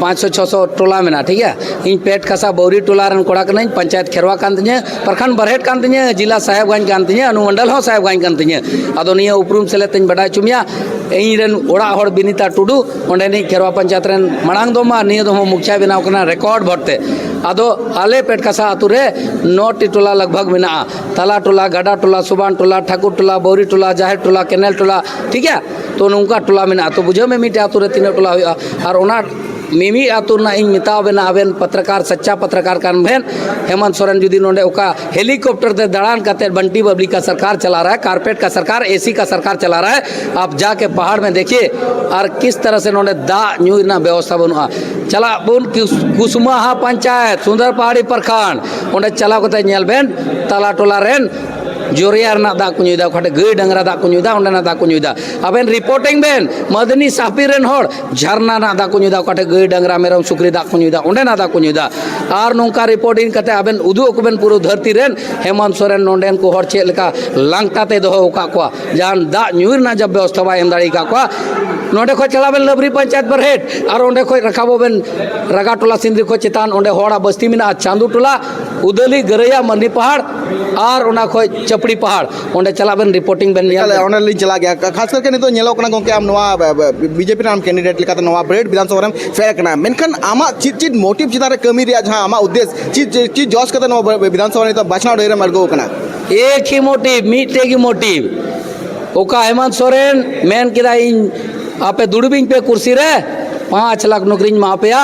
ᱯᱟᱸᱪᱥᱚ ᱪᱷᱚᱥᱚ ᱴᱚᱞᱟ ᱢᱮᱱᱟᱜᱼᱟ, ᱴᱷᱤᱠ ᱜᱮᱭᱟ᱾ ᱤᱧ ᱯᱮᱴ ᱠᱟᱥᱟ ᱵᱟᱹᱣᱨᱤ ᱴᱚᱞᱟ ᱨᱮᱱ ᱠᱚᱲᱟ ᱠᱟᱹᱱᱟᱹᱧ, ᱯᱚᱧᱪᱟᱭᱮᱛ ᱠᱷᱮᱨᱣᱟ ᱠᱟᱱ ᱛᱤᱧᱟᱹ, ᱯᱨᱚᱠᱷᱚᱸᱰ ᱵᱟᱨᱦᱮᱴ ᱠᱟᱱ ᱛᱤᱧᱟᱹ, ᱡᱤᱞᱟ ᱥᱟᱦᱮᱵᱽᱜᱚᱸᱡᱽ ᱠᱟᱱ ᱛᱤᱧᱟᱹ, ᱚᱱᱩᱢᱚᱱᱰᱚᱞ ᱦᱚᱸ ᱥᱟᱦᱮᱵᱽᱜᱚᱸᱡᱽ ᱠᱟᱱ ᱛᱤᱧᱟᱹ᱾ ᱟᱫᱚ ᱱᱤᱭᱟᱹ ᱩᱯᱨᱩᱢ ᱥᱮᱞᱮᱫ ᱛᱮᱧ ᱵᱟᱰᱟᱭ ᱦᱚᱪᱚ ᱢᱮᱭᱟ, ᱤᱧ ᱨᱮᱱ ᱚᱲᱟᱜ ᱦᱚᱲ ᱵᱤᱱᱤᱛᱟ ᱴᱩᱰᱩ, ᱚᱸᱰᱮᱱᱤᱡ ᱠᱷᱮᱨᱣᱟ ᱯᱚᱧᱪᱟᱭᱮᱛ ᱨᱮᱱ ᱢᱟᱲᱟᱝ ᱫᱚ ᱢᱟ, ᱱᱤᱭᱟᱹ ᱫᱚ ᱦᱚᱸ ᱢᱩᱠᱷᱤᱭᱟ ᱵᱮᱱᱟᱣ ᱠᱟᱱᱟ ᱨᱮᱠᱚᱨᱰ ᱵᱷᱳᱴ ᱛᱮ᱾ ᱟᱫᱚ ᱟᱞᱮ ᱯᱮᱴ ᱠᱟᱥᱟ ᱟᱹᱛᱩ ᱨᱮ ᱱᱚ ᱴᱤ ᱴᱚᱞᱟ ᱞᱟᱜᱽ ᱵᱷᱟᱜᱽ ᱢᱮᱱᱟᱜᱼᱟ, ᱛᱟᱞᱟ ᱴᱚᱞᱟ, ᱜᱟᱰᱟ ᱴᱚᱞᱟ, ᱥᱩᱵᱟᱱ ᱴᱚᱞᱟ, ᱴᱷᱟᱹᱠᱩᱨ ᱴᱚᱞᱟ, ᱵᱟᱹᱣᱨᱤ ᱴᱚᱞᱟ, ᱡᱟᱦᱮᱨ ᱴᱚᱞᱟ, ᱠᱮᱱᱮᱞ ᱴᱚᱞᱟ, ᱴᱷᱤᱠ ᱜᱮᱭᱟ᱾ ᱛᱚ ᱱᱚᱝᱠᱟ ᱴᱚᱞᱟ ᱢᱮᱱᱟᱜᱼᱟ᱾ ᱛᱚ ᱵᱩᱡᱷᱟᱹᱣ ᱢᱮ, ᱢᱤᱫᱴᱮᱡ ᱟᱹᱛᱩ ᱨᱮ ᱛᱤᱱᱟᱹᱜ ᱴᱚᱞᱟ ᱦᱩᱭᱩᱜᱼᱟ᱾ ᱟᱨ ᱚᱱᱟ ᱢᱤᱢᱤᱫ ᱟᱹᱛᱩ ᱨᱮᱱᱟᱜ ᱤᱧ ᱢᱮᱛᱟᱣ ᱵᱮᱱᱟ, ᱟᱵᱮᱱ ᱯᱚᱛᱨᱚᱠᱟᱨ, ᱥᱟᱪᱪᱟ ᱯᱚᱛᱨᱚᱠᱟᱨ ᱠᱟᱱ ᱵᱮᱱ, ᱦᱮᱢᱚᱱᱛ ᱥᱚᱨᱮᱱ ᱡᱩᱫᱤ ᱱᱚᱰᱮ ᱚᱠᱟ ᱦᱮᱞᱤᱠᱚᱯᱴᱟᱨ ᱛᱮ ᱫᱟᱬᱟᱱ ᱠᱟᱛᱮ ᱵᱟᱱᱴᱤ ᱵᱟᱵᱞᱤ ᱠᱟ ᱥᱚᱨᱠᱟᱨ ᱪᱟᱞᱟ ᱨᱟᱦᱟ ᱦᱟᱭ, ᱠᱟᱨᱯᱮᱴ ᱠᱟ ᱥᱚᱨᱠᱟᱨ, ᱮᱥᱤ ᱠᱟ ᱥᱚᱨᱠᱟᱨ ᱪᱟᱞᱟ ᱨᱟᱦᱟ ᱦᱟᱭ, ᱟᱯ ᱡᱟᱠᱮ ᱯᱟᱦᱟᱲ ᱢᱮ ᱫᱮᱠᱷᱤᱭᱮ, ᱟᱨ ᱠᱤᱥ ᱛᱟᱨᱟ ᱥᱮ ᱱᱚᱰᱮ ᱫᱟᱜ ᱧᱩ ᱨᱮᱱᱟᱜ ᱵᱮᱵᱚᱥᱛᱷᱟ ᱵᱟᱹᱱᱩᱜᱼᱟ᱾ ᱪᱟᱞᱟᱜ ᱵᱚᱱ ᱠᱩᱥ-, ᱠᱩᱥᱢᱟᱦᱟ ᱯᱚᱧᱪᱟᱭᱮᱛ, ᱥᱩᱱᱫᱚᱨ ᱯᱟᱦᱟᱲᱤ ᱯᱨᱚᱠᱷᱚᱸᱰ, ᱚᱸᱰᱮ ᱪᱟᱞᱟᱣ ᱠᱟᱛᱮ ᱧᱮᱞ ᱵᱮᱱ, ᱛᱟᱞᱟ ᱴᱚᱞᱟ ᱨᱮᱱ ᱡᱚᱨᱤᱭᱟ ᱨᱮᱱᱟᱜ ᱫᱟᱜ ᱠᱚ ᱧᱩᱭᱮᱫᱟ, ᱚᱠᱟᱴᱷᱮᱱ ᱜᱟᱹᱭ ᱰᱟᱝᱨᱟ ᱫᱟᱜ ᱠᱚ ᱧᱩᱭᱮᱫᱟ, ᱚᱸᱰᱮᱱᱟᱜ ᱫᱟᱜ ᱠᱚ ᱧᱩᱭᱮᱫᱟ᱾ ᱟᱵᱮᱱ ᱨᱤᱯᱳᱨᱴᱤᱝ ᱵᱮᱱ, ᱢᱟᱫᱱᱤ ᱥᱟᱦᱯᱤ ᱨᱮᱱ ᱦᱚᱲ ᱡᱷᱟᱨᱱᱟ ᱨᱮᱱᱟᱜ ᱫᱟᱜ ᱠᱚ ᱧᱩᱭᱮᱫᱟ, ᱚᱠᱟᱴᱷᱮᱱ ᱜᱟᱹᱭ ᱰᱟᱝᱨᱟ ᱢᱮᱨᱚᱢ ᱥᱩᱠᱨᱤ ᱫᱟᱜ ᱠᱚ ᱧᱩᱭᱮᱫᱟ, ᱚᱸᱰᱮᱱᱟᱜ ᱫᱟᱜ ᱠᱚ ᱧᱩᱭᱮᱫᱟ᱾ ᱟᱨ ᱱᱚᱝᱠᱟ ᱨᱤᱯᱳᱨᱴᱤᱝ ᱠᱟᱛᱮ ᱟᱵᱮᱱ ᱩᱫᱩᱜ ᱟᱠᱚ ᱵᱮᱱ ᱯᱩᱨᱟᱹ ᱫᱷᱟᱹᱨᱛᱤ ᱨᱮᱱ, ᱦᱮᱢᱚᱱᱛ ᱥᱚᱨᱮᱱ ᱱᱚᱸᱰᱮᱱ ᱠᱚ ᱦᱚᱲ ᱪᱮᱫ ᱞᱮᱠᱟ ᱞᱟᱝᱴᱟ ᱛᱮ ᱫᱚᱦᱚ ᱟᱠᱟᱫ ᱠᱚᱣᱟ, ᱡᱟᱦᱟᱱ ᱫᱟᱜ ᱧᱩ ᱨᱮᱱᱟᱜ ᱡᱟᱵ ᱵᱮᱵᱚᱥᱛᱷᱟ ᱵᱟᱭ ᱮᱢ ᱫᱟᱲᱮ ᱟᱠᱟᱫ ᱠᱚᱣᱟ᱾ ᱱᱚᱸᱰᱮ ᱠᱷᱚᱡ ᱪᱟᱞᱟᱜ ᱵᱮᱱ ᱞᱟᱵᱽᱨᱤ ᱯᱚᱧᱪᱟᱭᱮᱛ ᱵᱟᱨᱦᱮᱴ, ᱟᱨ ᱚᱸᱰᱮ ᱠᱷᱚᱡ ᱨᱟᱠᱟᱵᱚᱜ ᱵᱮᱱ ᱨᱟᱜᱟ ᱴᱚᱞᱟ ᱥᱤᱸᱫᱽᱨᱤ ᱠᱷᱚᱡ ᱪᱮᱛᱟᱱ, ᱚᱸᱰᱮ ᱦᱚᱲᱟᱜ ᱵᱟᱥᱛᱤ ᱢᱮᱱᱟᱜᱼᱟ, ᱪᱟᱸᱫᱩ ᱴᱚᱞᱟ, ᱩᱫᱟᱹᱞᱤ, ᱜᱟᱹᱨᱟᱹᱭᱟ, ᱢᱟᱹᱨᱱᱤ ᱯᱟᱦᱟᱲ, ᱟᱨ ᱚᱱᱟ ᱠᱷᱚᱡ ᱪᱟᱯᱲᱤ ᱯᱟᱦᱟᱲ᱾ ᱚᱸᱰᱮ ᱪᱟᱞᱟᱜ ᱵᱮᱱ, ᱨᱤᱯᱳᱨᱴᱤᱝ ᱵᱮᱱ ᱧᱮᱞ᱾ ᱮᱠᱟᱞ, ᱚᱸᱰᱮ ᱞᱤᱧ ᱪᱟᱞᱟᱜ ᱜᱮᱭᱟ᱾ ᱠᱷᱟᱥ ᱠᱟᱨᱠᱮ ᱱᱤᱛᱚᱜ ᱧᱮᱞᱚᱜ ᱠᱟᱱᱟ ᱜᱚᱝᱠᱮ, ᱟᱢ ᱱᱚᱣᱟ ᱵᱤ ᱡᱮ ᱯᱤ ᱨᱮᱱ ᱟᱢ ᱠᱮᱱᱰᱤᱰᱮᱴ ᱞᱮᱠᱟᱛᱮ ᱱᱚᱣᱟ ᱵᱟᱨᱦᱮᱴ ᱵᱤᱫᱷᱟᱱ ᱥᱚᱵᱷᱟ ᱨᱮᱢ ᱯᱷᱮᱰ ᱠᱟᱱᱟ, ᱢᱮᱱᱠᱷᱟᱱ ᱟᱢᱟᱜ ᱪᱮᱫ ᱪᱮᱫ ᱢᱳᱴᱤᱵᱷ ᱪᱮᱛᱟᱱ ᱨᱮ ᱠᱟᱹᱢᱤ ᱨᱮᱭᱟᱜ ᱡᱟᱦᱟᱸ ᱟᱢᱟᱜ ᱩᱫᱽᱫᱮᱥ, ᱪᱮᱫ ᱪᱮᱫ ᱪᱮᱫ ᱡᱚᱥ ᱠᱟᱛᱮ ᱱᱚᱣᱟ ᱵᱤᱫᱷᱟᱱ ᱥᱚᱵᱷᱟ ᱨᱮ ᱱᱤᱛᱚᱜ ᱵᱟᱪᱷᱱᱟᱣ ᱰᱟᱹᱦᱤ ᱨᱮᱢ ᱟᱬᱜᱚ ᱟᱠᱟᱱᱟ? ᱮᱠ ᱦᱤ ᱢᱳᱴᱤᱵᱷ, ᱢᱤᱫᱴᱮᱡ ᱜᱮ ᱢᱳᱴᱤᱵᱷ᱾ ᱚᱠᱟ ᱦᱮᱢᱚᱱᱛ ᱥᱚᱨᱮᱱ ᱢᱮᱱ ᱠᱮᱫᱟ, "ᱤᱧ ᱟᱯᱮ ᱫᱩᱲᱩᱵᱤᱧ ᱯᱮ ᱠᱩᱨᱥᱤ ᱨᱮ, ᱯᱟᱸᱪ ᱞᱟᱠᱷ ᱱᱚᱠᱨᱤᱧ ᱮᱢᱟ ᱯᱮᱭᱟ,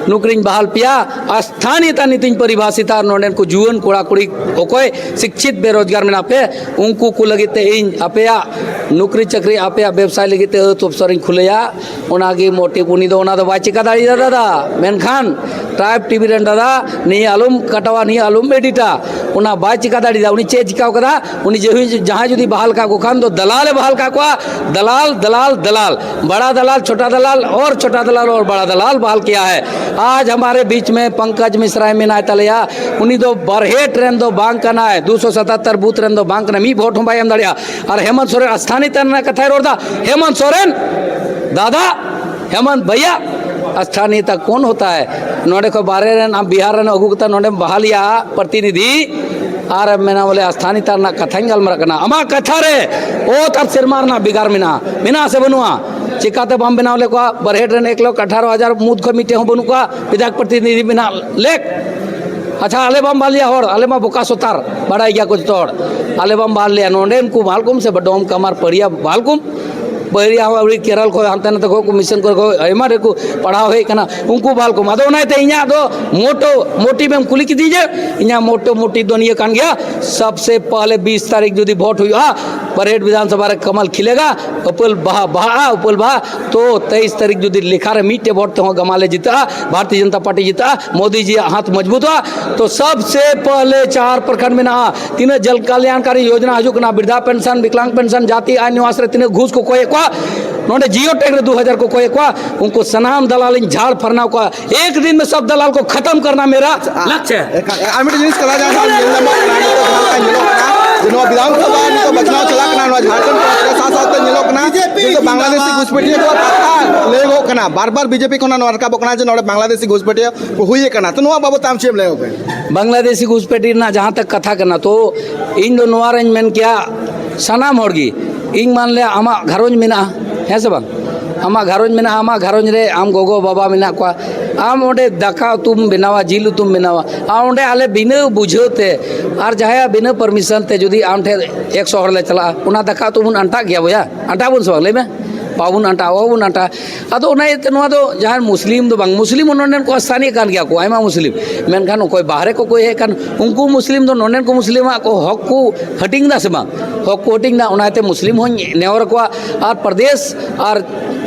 ᱱᱚᱠᱨᱤᱧ ᱵᱟᱦᱟᱞ ᱯᱮᱭᱟ, ᱟᱨ ᱥᱛᱷᱟᱱᱤᱭᱚᱛᱟ ᱱᱤᱛᱤᱧ ᱯᱚᱨᱤᱵᱷᱟᱥᱤᱛᱟ, ᱟᱨ ᱱᱚᱰᱮᱱ ᱠᱚ ᱡᱩᱣᱟᱹᱱ ᱠᱚᱲᱟ ᱠᱩᱲᱤ ᱚᱠᱚᱭ ᱥᱤᱠᱪᱷᱤᱛ ᱵᱮᱨᱳᱡᱽᱜᱟᱨ ᱢᱮᱱᱟᱜ ᱯᱮ, ᱩᱱᱠᱩ ᱠᱚ ᱞᱟᱹᱜᱤᱫ ᱛᱮ ᱤᱧ ᱟᱯᱮᱭᱟᱜ ᱱᱩᱠᱨᱤ ᱪᱟᱹᱠᱨᱤ ᱟᱯᱮᱭᱟᱜ ᱵᱮᱵᱽᱥᱟᱭ ᱞᱟᱹᱜᱤᱫ ᱛᱮ ᱟᱹᱛ ᱚᱯᱥᱚᱨᱤᱧ ᱠᱷᱩᱞᱟᱹᱭᱟ, ᱚᱱᱟᱜᱮ ᱢᱚᱴᱤᱵᱷ᱾ ᱩᱱᱤ ᱫᱚ ᱚᱱᱟ ᱫᱚ ᱵᱟᱭ ᱪᱤᱠᱟ ᱫᱟᱲᱮᱭᱟᱜᱼᱟ ᱫᱟᱫᱟ᱾ ᱢᱮᱱᱠᱷᱟᱱ ᱴᱨᱟᱭᱤᱵᱽ ᱴᱤᱵᱷᱤ ᱨᱮᱱ ᱫᱟᱫᱟ, ᱱᱤᱭᱟᱹ ᱟᱞᱚᱢ ᱠᱟᱴᱟᱣᱟ, ᱱᱤᱭᱟᱹ ᱟᱞᱚᱢ ᱮᱰᱤᱴᱟ᱾ ᱚᱱᱟ ᱵᱟᱭ ᱪᱤᱠᱟ ᱫᱟᱲᱮᱭᱟᱫᱟ᱾ ᱩᱱᱤ ᱪᱮᱫ ᱮ ᱪᱤᱠᱟᱹᱣ ᱠᱟᱫᱟ? ᱩᱱᱤ ᱡᱮ ᱦᱩᱭ ᱡᱟᱦᱟᱸᱭ ᱡᱩᱫᱤ ᱵᱟᱦᱟᱞ ᱠᱟᱜ ᱠᱚ ᱠᱷᱟᱱ ᱫᱚ ᱫᱟᱞᱟᱞ ᱮ ᱵᱟᱦᱟᱞ ᱠᱟᱜ ᱠᱚᱣᱟ᱾ ᱫᱟᱞᱟᱞ, ᱫᱟᱞᱟᱞ, ᱫᱟᱞᱟᱞ, ᱵᱟᱲᱟ ᱫᱟᱞᱟᱞ, ᱪᱷᱳᱴᱟ ᱫᱟᱞᱟᱞ, ᱚᱨ ᱪᱷᱳᱴᱟ ᱫᱟᱞᱟᱞ, ᱚᱨ ᱵᱟᱲᱟ ᱫᱟᱞᱟᱞ ᱵᱟᱦᱟᱞ ᱠᱤᱭᱟ ᱦᱟᱭ᱾ ᱟᱡ ᱦᱟᱢᱟᱨᱮ ᱵᱤᱪ ᱢᱮ ᱯᱚᱝᱠᱚᱡᱽ ᱢᱤᱥᱨᱟ ᱢᱮᱱᱟᱭ ᱛᱟᱞᱮᱭᱟ᱾ ᱩᱱᱤ ᱫᱚ ᱵᱟᱨᱦᱮᱴ ᱨᱮᱱ ᱫᱚ ᱵᱟᱝ ᱠᱟᱱᱟᱭ, ᱫᱩ ᱥᱚ ᱥᱟᱛᱟᱛᱛᱚᱨ ᱵᱩᱛᱷ ᱨᱮᱱ ᱫᱚ ᱵᱟᱝ ᱠᱟᱱᱟᱭ, ᱢᱤᱫ ᱵᱷᱳᱴ ᱦᱚᱸ ᱵᱟᱭ ᱮᱢ ᱫᱟᱲᱮᱭᱟᱜᱼᱟ᱾ ᱟᱨ ᱦᱮᱢᱚᱱᱛ ᱥᱚᱨᱮᱱ ᱟᱥᱛᱷᱟᱱᱤᱭᱚᱛᱟ ᱨᱮᱱᱟᱜ ᱠᱟᱛᱷᱟᱭ ᱨᱚᱲ ᱫᱟ᱾ ᱦᱮᱢᱚᱱᱛ ᱥᱚᱨᱮᱱ ᱫᱟᱫᱟ, ᱦᱮᱢᱚᱱᱛ ᱵᱷᱟᱭᱭᱟ, ᱟᱥᱛᱷᱟᱱᱤᱭᱚᱛᱟ ᱠᱚᱱ ᱦᱳᱛᱟ ᱦᱟᱭ? ᱱᱚᱰᱮ ᱠᱷᱚᱱ ᱵᱟᱦᱨᱮ ᱨᱮᱱ ᱟᱢ ᱵᱤᱦᱟᱨ ᱨᱮᱱ ᱟᱹᱜᱩ ᱠᱟᱛᱮ ᱱᱚᱰᱮᱢ ᱵᱟᱦᱟᱞᱤᱭᱟ ᱯᱨᱚᱛᱤᱱᱤᱫᱷᱤ, ᱟᱨ ᱮᱢ ᱢᱮᱱᱟ ᱵᱚᱞᱮ ᱟᱥᱛᱷᱟᱱᱤᱭᱚᱛᱟ ᱨᱮᱱᱟᱜ ᱠᱟᱛᱷᱟᱧ ᱜᱟᱞᱢᱟᱨᱟᱜ ᱠᱟᱱᱟ᱾ ᱟᱢᱟᱜ ᱠᱟᱛᱷᱟ ᱨᱮ ᱚᱛ ᱟᱨ ᱥᱮᱨᱢᱟ ᱨᱮᱱᱟᱜ ᱵᱷᱮᱜᱟᱨ ᱢᱮᱱᱟᱜᱼᱟ, ᱢᱮᱱᱟᱜᱼᱟ ᱥᱮ ᱵᱟᱹᱱᱩᱜᱼᱟ? ᱪᱤᱠᱟᱛᱮ ᱵᱟᱢ ᱵᱮᱱᱟᱣ ᱞᱮᱫ ᱠᱚᱣᱟ? ᱵᱟᱨᱦᱮᱴ ᱨᱮᱱ ᱮᱠ ᱞᱟᱠᱷ ᱟᱴᱷᱟᱨᱚ ᱦᱟᱡᱟᱨ ᱢᱩᱫᱽ ᱠᱷᱚᱱ ᱢᱤᱫᱴᱮᱱ ᱦᱚᱸ ᱵᱟᱹᱱᱩᱜ ᱠᱚᱣᱟ ᱵᱤᱫᱷᱟᱭᱚᱠ ᱯᱨᱚᱛᱤᱱᱤᱫᱷᱤ ᱢᱮᱱᱟᱜ ᱞᱮᱠ᱾ ᱟᱪᱪᱷᱟ, ᱟᱞᱮ ᱵᱟᱢ ᱵᱟᱦᱟᱞ ᱞᱮᱭᱟ ᱦᱚᱲ, ᱟᱞᱮ ᱢᱟ ᱵᱚᱠᱟ ᱥᱚᱛᱟᱨ, ᱵᱟᱲᱟᱭ ᱜᱮᱭᱟ ᱠᱚ ᱡᱚᱛᱚ ᱦᱚᱲ᱾ ᱟᱞᱮ ᱵᱟᱢ ᱵᱟᱦᱟᱞ ᱞᱮᱭᱟ, ᱱᱚᱰᱮᱱ ᱠᱚ ᱵᱟᱦᱟᱞ ᱠᱚᱢ ᱥᱮ ᱰᱚᱢ ᱠᱟᱢᱟᱨ ᱯᱟᱹᱲᱤᱭᱟ ᱵᱟᱦᱟᱞ ᱠᱚᱢ᱾ ᱯᱟᱹᱲᱤᱭᱟ ᱦᱚᱸ ᱟᱹᱣᱲᱤ ᱠᱮᱨᱟᱞ ᱠᱷᱚᱱ ᱦᱟᱱᱛᱮ ᱱᱟᱛᱮ ᱠᱷᱚᱱ ᱠᱚ ᱢᱤᱥᱚᱱ ᱠᱚᱨᱮ ᱠᱷᱚᱱ ᱟᱭᱢᱟ ᱰᱷᱮᱨ ᱠᱚ ᱯᱟᱲᱦᱟᱣ ᱦᱮᱡ ᱠᱟᱱᱟ, ᱩᱱᱠᱩ ᱵᱟᱦᱟᱞ ᱠᱚᱢ᱾ ᱟᱫᱚ ᱚᱱᱟᱛᱮ ᱤᱧᱟᱹᱜ ᱫᱚ ᱢᱳᱴᱳ ᱢᱳᱴᱤᱵᱷ ᱮᱢ ᱠᱩᱞᱤ ᱠᱤᱫᱤᱧ ᱡᱮ ᱤᱧᱟᱹᱜ ᱢᱳᱴᱳ ᱢᱳᱴᱤᱵᱷ ᱫᱚ ᱱᱤᱭᱟᱹ ᱠᱟᱱ ᱜᱮᱭᱟ, ᱥᱚᱵᱥᱮ ᱯᱟᱦᱞᱮ ᱵᱤᱥ ᱛᱟᱹᱨᱤᱠᱷ ᱡᱩᱫᱤ ᱵᱷᱳᱴ ᱦᱩᱭᱩᱜᱼᱟ, ᱵᱟᱨᱦᱮᱴ ᱵᱤᱫᱷᱟᱱ ᱥᱚᱵᱷᱟ ᱨᱮ ᱠᱟᱢᱟᱞ ᱠᱷᱤᱞᱮᱜᱟ, ᱩᱯᱟᱹᱞ ᱵᱟᱦᱟ ᱵᱟᱦᱟᱜᱼᱟ, ᱩᱯᱟᱹᱞ ᱵᱟᱦᱟ᱾ ᱛᱚ ᱛᱮᱭᱤᱥ ᱛᱟᱹᱨᱤᱠᱷ ᱡᱩᱫᱤ ᱞᱮᱠᱷᱟ ᱨᱮ ᱢᱤᱫᱴᱮᱡ ᱵᱷᱳᱴ ᱛᱮᱦᱚᱸ ᱜᱟᱢᱟᱞᱮ ᱡᱤᱛᱟᱹᱜᱼᱟ, ᱵᱷᱟᱨᱚᱛᱤᱭᱚ ᱡᱚᱱᱚᱛᱟ ᱯᱟᱨᱴᱤ ᱡᱤᱛᱟᱹᱜᱼᱟ, ᱢᱳᱫᱤ ᱡᱤᱭᱟᱜ ᱦᱟᱛ ᱢᱚᱡᱽᱵᱩᱛᱚᱜᱼᱟ, ᱛᱚ ᱥᱚᱵᱥᱮ ᱯᱟᱦᱞᱮ ᱪᱟᱨ ᱯᱨᱚᱠᱷᱚᱸᱰ ᱢᱮᱱᱟᱜᱼᱟ, ᱛᱤᱱᱟᱹᱜ ᱡᱚᱱ ᱠᱟᱞᱭᱟᱱᱠᱟᱨᱤ ᱭᱳᱡᱚᱱᱟ ᱦᱤᱡᱩᱜ ᱠᱟᱱᱟ, ᱵᱨᱤᱫᱷᱟ ᱯᱮᱱᱥᱚᱱ, ᱵᱤᱠᱞᱟᱝᱜ ᱯᱮᱱᱥᱚᱱ, ᱡᱟᱛᱤ ᱟᱭ ᱱᱤᱣᱟᱥ ᱨᱮ ᱛᱤᱱᱟᱹᱜ ᱜᱷᱩᱥ ᱠᱚ ᱠᱚᱭᱮᱫ ᱠᱚᱣᱟ, ᱱᱚᱰᱮ ᱡᱤᱭᱳ ᱴᱮᱜ ᱨᱮ ᱫᱩ ᱦᱟᱡᱟᱨ ᱠᱚ ᱠᱚᱭᱮᱫ ᱠᱚᱣᱟ, ᱩᱱᱠᱩ ᱥᱟᱱᱟᱢ ᱫᱟᱞᱟᱞᱤᱧ ᱡᱷᱟᱲ ᱯᱷᱟᱨᱱᱟᱣ ᱠᱚᱣᱟ᱾ ᱮᱠ ᱫᱤᱱ ᱢᱮ ᱥᱚᱵ ᱫᱟᱞᱟᱞ ᱠᱚ ᱠᱷᱟᱛᱟᱢ ᱠᱟᱨᱱᱟ ᱢᱮᱨᱟ ᱞᱟᱠᱪᱷᱭᱟ ᱦᱮ᱾ ᱮᱠᱟᱞ, ᱮᱠᱟᱞ᱾ ᱟᱨ ᱢᱤᱫᱴᱮᱱ ᱡᱤᱱᱤᱥ ᱠᱟᱱᱟ, ᱡᱟᱦᱟᱸ ᱧᱮᱞ ᱧᱟᱢᱚᱜ ᱠᱟᱱᱟ, ᱱᱤᱛᱚᱜ ᱡᱟᱦᱟᱸ ᱞᱮᱠᱟ ᱧᱮᱞᱚᱜ ᱠᱟᱱᱟ ᱡᱮ ᱱᱚᱣᱟ ᱵᱤᱫᱷᱟᱱ ᱥᱚᱵᱷᱟ ᱱᱤᱛᱚᱜ ᱵᱟᱪᱷᱱᱟᱣ ᱪᱟᱞᱟᱜ ᱠᱟᱱᱟ, ᱱᱚᱣᱟ ᱡᱷᱟᱲᱠᱷᱚᱸᱰ ᱯᱚᱱᱚᱛ ᱨᱮ ᱥᱟᱶ ᱥᱟᱶᱛᱮ ᱧᱮᱞᱚᱜ ᱠᱟᱱᱟ ᱡᱮ ᱵᱟᱝᱞᱟᱫᱮᱥᱤ ᱜᱷᱩᱥᱯᱮᱴᱤᱭᱟᱹ ᱠᱚᱣᱟᱜ ᱠᱟᱛᱷᱟ ᱞᱟᱹᱭᱚᱜᱚᱜ ᱠᱟᱱᱟ, ᱵᱟᱨ ᱵᱟᱨ ᱵᱤᱡᱮᱯᱤ ᱠᱷᱚᱱᱟᱜ ᱱᱚᱣᱟ ᱨᱟᱠᱟᱵᱚᱜ ᱠᱟᱱᱟ ᱡᱮ ᱱᱚᱰᱮ ᱵᱟᱝᱞᱟᱫᱮᱥᱤ ᱜᱷᱩᱥᱯᱮᱴᱤᱭᱟᱹ ᱠᱚ ᱦᱩᱭ ᱟᱠᱟᱱᱟ᱾ ᱛᱚ ᱱᱚᱣᱟ ᱵᱟᱵᱚᱛ ᱟᱢ ᱪᱮᱫ ᱮᱢ ᱞᱟᱹᱭᱚᱜ ᱠᱟᱱᱟ? ᱵᱟᱝᱞᱟᱫᱮᱥᱤ ᱜᱷᱩᱥᱯᱮᱴᱤ ᱨᱮᱱᱟᱜ ᱡᱟᱦᱟᱸ ᱛᱟᱠ ᱠᱟᱛᱷᱟ ᱠᱟᱱᱟ, ᱛᱚ ᱤᱧ ᱫᱚ ᱱᱚᱣᱟ ᱨᱮᱧ ᱢᱮᱱ ᱠᱮᱭᱟ, ᱥᱟᱱᱟᱢ ᱦᱚᱲ ᱜᱮ, ᱤᱧ ᱢᱟᱱ ᱞᱮ ᱟᱢᱟᱜ ᱜᱷᱟᱨᱚᱸᱡᱽ ᱢᱮᱱᱟᱜᱼᱟ, ᱦᱮᱸ ᱥᱮ ᱵᱟᱝ? ᱟᱢᱟᱜ ᱜᱷᱟᱨᱚᱸᱡᱽ ᱢᱮᱱᱟᱜᱼᱟ, ᱟᱢᱟᱜ ᱜᱷᱟᱨᱚᱸᱡᱽ ᱨᱮ ᱟᱢ ᱜᱚᱜᱚ ᱵᱟᱵᱟ ᱢᱮᱱᱟᱜ ᱠᱚᱣᱟ, ᱟᱢ ᱚᱸᱰᱮ ᱫᱟᱠᱟ ᱩᱛᱩᱢ ᱵᱮᱱᱟᱣᱟ, ᱡᱤᱞ ᱩᱛᱩᱢ ᱵᱮᱱᱟᱣᱟ, ᱟᱨ ᱚᱸᱰᱮ ᱟᱞᱮ ᱵᱤᱱᱟᱹ ᱵᱩᱡᱷᱟᱹᱣ ᱛᱮ ᱟᱨ ᱡᱟᱦᱟᱸᱭᱟᱜ ᱵᱤᱱᱟᱹ ᱯᱟᱨᱢᱤᱥᱚᱱ ᱛᱮ ᱡᱩᱫᱤ ᱟᱢ ᱴᱷᱮᱱ ᱮᱠᱥᱚ ᱦᱚᱲ ᱞᱮ ᱪᱟᱞᱟᱜᱼᱟ, ᱚᱱᱟ ᱫᱟᱠᱟ ᱩᱛᱩ ᱵᱚᱱ ᱟᱱᱴᱟᱜ ᱜᱮᱭᱟ ᱵᱚᱭᱦᱟ? ᱟᱱᱴᱟᱜ ᱵᱚᱱ ᱥᱮ ᱵᱟᱝ? ᱞᱟᱹᱭ ᱢᱮ᱾ ᱵᱟᱵᱚᱱ ᱟᱱᱴᱟᱜᱼᱟ, ᱵᱟᱵᱚᱱ ᱟᱱᱴᱟᱜᱼᱟ᱾ ᱟᱫᱚ ᱚᱱᱟ ᱤᱭᱟᱹᱛᱮ ᱱᱚᱣᱟ ᱫᱚ ᱡᱟᱦᱟᱸᱭ ᱢᱩᱥᱞᱤᱢ ᱫᱚ ᱵᱟᱝ, ᱢᱩᱥᱞᱤᱢ ᱦᱚᱸ ᱱᱚᱰᱮᱱ ᱠᱚ ᱥᱛᱷᱟᱱᱤᱭ ᱠᱟᱱ ᱜᱮᱭᱟ ᱠᱚ, ᱟᱭᱢᱟ ᱢᱩᱥᱞᱤᱢ, ᱢᱮᱱᱠᱷᱟᱱ ᱚᱠᱚᱭ ᱵᱟᱦᱨᱮ ᱠᱚᱠᱚ ᱦᱮᱡ ᱟᱠᱟᱱ, ᱩᱱᱠᱩ ᱢᱩᱥᱞᱤᱢ ᱫᱚ ᱱᱚᱰᱮᱱ ᱠᱚ ᱢᱩᱥᱞᱤᱢᱟᱜ ᱠᱚ ᱦᱚᱠ ᱠᱚ ᱦᱟᱹᱴᱤᱧ ᱮᱫᱟ ᱥᱮ ᱵᱟᱝ? ᱦᱚᱠ ᱠᱚ ᱦᱟᱹᱴᱤᱧ ᱮᱫᱟ᱾ ᱚᱱᱟ ᱤᱭᱟᱹᱛᱮ ᱢᱩᱥᱞᱤᱢ ᱦᱚᱸᱧ ᱱᱮᱦᱚᱨ ᱟᱠᱚᱣᱟ, ᱟᱨ ᱯᱨᱚᱫᱮᱥ ᱟᱨ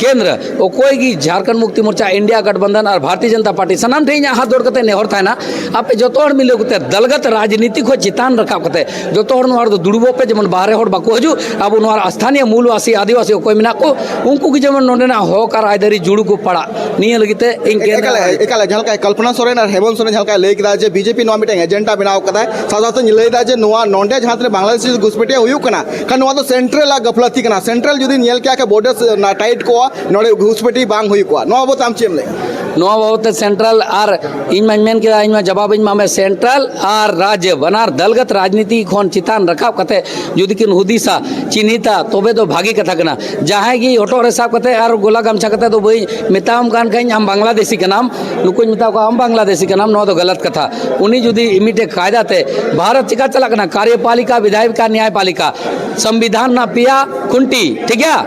ᱠᱮᱱᱫᱨᱚ, ᱚᱠᱚᱭ ᱜᱮ ᱡᱷᱟᱨᱠᱷᱚᱸᱰ ᱢᱩᱠᱛᱤ ᱢᱳᱨᱪᱟ, ᱤᱱᱰᱤᱭᱟ ᱜᱟᱴᱷᱵᱟᱱᱫᱷᱚᱱ ᱟᱨ ᱵᱷᱟᱨᱚᱛᱤᱭᱚ ᱡᱚᱱᱚᱛᱟ ᱯᱟᱨᱴᱤ, ᱥᱟᱱᱟᱢ ᱴᱷᱮᱱ ᱤᱧᱟᱹᱜ ᱦᱟᱛ ᱡᱳᱲ ᱠᱟᱛᱮ ᱱᱮᱦᱚᱨ ᱛᱟᱦᱮᱱᱟ, ᱟᱯᱮ ᱡᱚᱛᱚ ᱦᱚᱲ ᱢᱤᱞᱟᱹᱣ ᱠᱟᱛᱮ ᱫᱚᱞᱜᱚᱛ ᱨᱟᱡᱽᱱᱤᱛᱤ ᱠᱷᱚᱱ ᱪᱮᱛᱟᱱ ᱨᱟᱠᱟᱵ ᱠᱟᱛᱮ ᱡᱚᱛᱚ ᱦᱚᱲ ᱱᱚᱣᱟ ᱨᱮᱫᱚ ᱫᱩᱲᱩᱵᱚᱜ ᱯᱮ, ᱡᱮᱢᱚᱱ ᱵᱟᱦᱨᱮ ᱦᱚᱲ ᱵᱟᱠᱚ ᱦᱤᱡᱩᱜ᱾ ᱟᱵᱚ ᱱᱚᱣᱟ ᱥᱛᱷᱟᱱᱤᱭᱚ ᱢᱩᱞ ᱵᱟᱥᱤ ᱟᱹᱫᱤᱵᱟᱹᱥᱤ ᱚᱠᱚᱭ ᱢᱮᱱᱟᱜ ᱠᱚ, ᱩᱱᱠᱩ ᱜᱮ ᱡᱮᱢᱚᱱ ᱱᱚᱰᱮᱱᱟᱜ ᱦᱚᱠ ᱟᱨ ᱟᱹᱭᱫᱟᱹᱨᱤ ᱡᱩᱲᱩ ᱠᱚ ᱯᱟᱲᱟᱜ, ᱱᱤᱭᱟᱹ ᱞᱟᱹᱜᱤᱫ ᱛᱮ ᱤᱧ ᱠᱮᱱᱫᱨᱚ ᱮᱠᱟᱞ, ᱮᱠᱟᱞ, ᱡᱟᱦᱟᱸ ᱞᱮᱠᱟ ᱠᱚᱞᱯᱚᱱᱟ ᱥᱚᱨᱮᱱ ᱟᱨ ᱦᱮᱢᱚᱱᱛ ᱥᱚᱨᱮᱱ ᱡᱟᱦᱟᱸ ᱞᱮᱠᱟᱭ ᱞᱟᱹᱭ ᱠᱮᱫᱟ ᱡᱮ ᱵᱤᱡᱮᱯᱤ ᱱᱚᱣᱟ ᱢᱤᱫᱴᱟᱝ ᱮᱡᱮᱱᱰᱟ ᱵᱮᱱᱟᱣ ᱠᱟᱫᱟᱭ, ᱥᱟᱶ ᱥᱟᱶᱛᱮᱧ ᱞᱟᱹᱭ ᱮᱫᱟ ᱡᱮ ᱱᱚᱣᱟ ᱱᱚᱰᱮ ᱡᱟᱦᱟᱸ ᱛᱤᱱᱟᱹᱜ ᱵᱟᱝᱞᱟᱫᱮᱥᱤ ᱜᱷᱩᱥᱯᱮᱴᱤᱭᱟ ᱦᱩᱭᱩᱜ ᱠᱟᱱᱟ, ᱠᱷᱟᱱ ᱱᱚᱣᱟ ᱫᱚ ᱥᱮᱱᱴᱨᱟᱞ ᱟᱜ ᱜᱟᱯᱷᱞᱟᱛᱤ ᱠᱟᱱᱟ᱾ ᱥᱮᱱᱴᱨᱟᱞ ᱡᱩᱫᱤ ᱧᱮᱞ ᱠᱮᱭᱟ ᱠᱷᱟᱱ ᱵᱚᱨᱰᱟᱨ ᱴᱟᱭᱤᱴ ᱠᱚᱜᱼᱟ, ᱱᱚᱰᱮ ᱜᱷᱩᱥᱯᱮᱴᱤ ᱵᱟᱝ ᱦᱩᱭ ᱠᱚᱜᱼᱟ᱾ ᱱᱚᱣᱟ ᱵᱟᱵᱚᱛ ᱟᱢ ᱪᱮᱫ ᱮᱢ ᱞᱟᱹᱭᱟ? ᱱᱚᱣᱟ ᱵᱟᱵᱚᱛ ᱛᱮ ᱥᱮᱱᱴᱨᱟᱞ ᱟᱨ ᱤᱧ ᱢᱟᱧ ᱢᱮᱱ ᱠᱮᱫᱟ, ᱤᱧ ᱢᱟ ᱡᱟᱵᱟᱵ ᱤᱧ ᱮᱢᱟᱜ ᱢᱮ, ᱥᱮᱱᱴᱨᱟᱞ ᱟᱨ ᱨᱟᱡᱽ ᱵᱟᱱᱟᱨ ᱫᱚᱞᱜᱚᱛ ᱨᱟᱡᱽᱱᱤᱛᱤ ᱠᱷᱚᱱ ᱪᱮᱛᱟᱱ ᱨᱟᱠᱟᱵ ᱠᱟᱛᱮ ᱡᱩᱫᱤ ᱠᱤᱱ ᱦᱩᱫᱤᱥᱟ, ᱪᱤᱱᱦᱤᱛᱟ, ᱛᱚᱵᱮ ᱫᱚ ᱵᱷᱟᱜᱮ ᱠᱟᱛᱷᱟ ᱠᱟᱱᱟ᱾ ᱡᱟᱦᱟᱸᱭ ᱜᱮ ᱦᱚᱴᱚᱜ ᱨᱮ ᱥᱟᱵ ᱠᱟᱛᱮ ᱟᱨ ᱜᱚᱞᱟ ᱜᱟᱢᱪᱷᱟ ᱠᱟᱛᱮ ᱫᱚ ᱵᱟᱹᱧ ᱢᱮᱛᱟᱢ ᱠᱟᱱ ᱠᱷᱟᱱ ᱟᱢ ᱵᱟᱝᱞᱟᱫᱮᱥᱤ ᱠᱟᱱᱟᱢ, ᱱᱩᱠᱩᱧ ᱢᱮᱛᱟ ᱠᱚᱣᱟ ᱟᱢ ᱵᱟᱝᱞᱟᱫᱮᱥᱤ ᱠᱟᱱᱟᱢ, ᱱᱚᱣᱟ ᱫᱚ ᱜᱟᱞᱟᱛ ᱠᱟᱛᱷᱟ᱾ ᱩᱱᱤ ᱡᱩᱫᱤ ᱢᱤᱫᱴᱮᱡ ᱠᱟᱭᱫᱟ ᱛᱮ ᱵᱷᱟᱨᱚᱛ ᱪᱤᱠᱟ ᱪᱟᱞᱟᱜ ᱠᱟᱱᱟ, ᱠᱟᱨᱭᱚᱯᱟᱞᱤᱠᱟ, ᱵᱤᱫᱷᱟᱭᱤᱠᱟ, ᱱᱭᱟᱭᱯᱟᱞᱤᱠᱟ, ᱥᱚᱝᱵᱤᱫᱷᱟᱱ ᱨᱮᱱᱟᱜ ᱯᱮᱭᱟ ᱠᱷᱩᱱᱴᱤ, ᱴᱷᱤᱠ ᱜᱮᱭᱟ,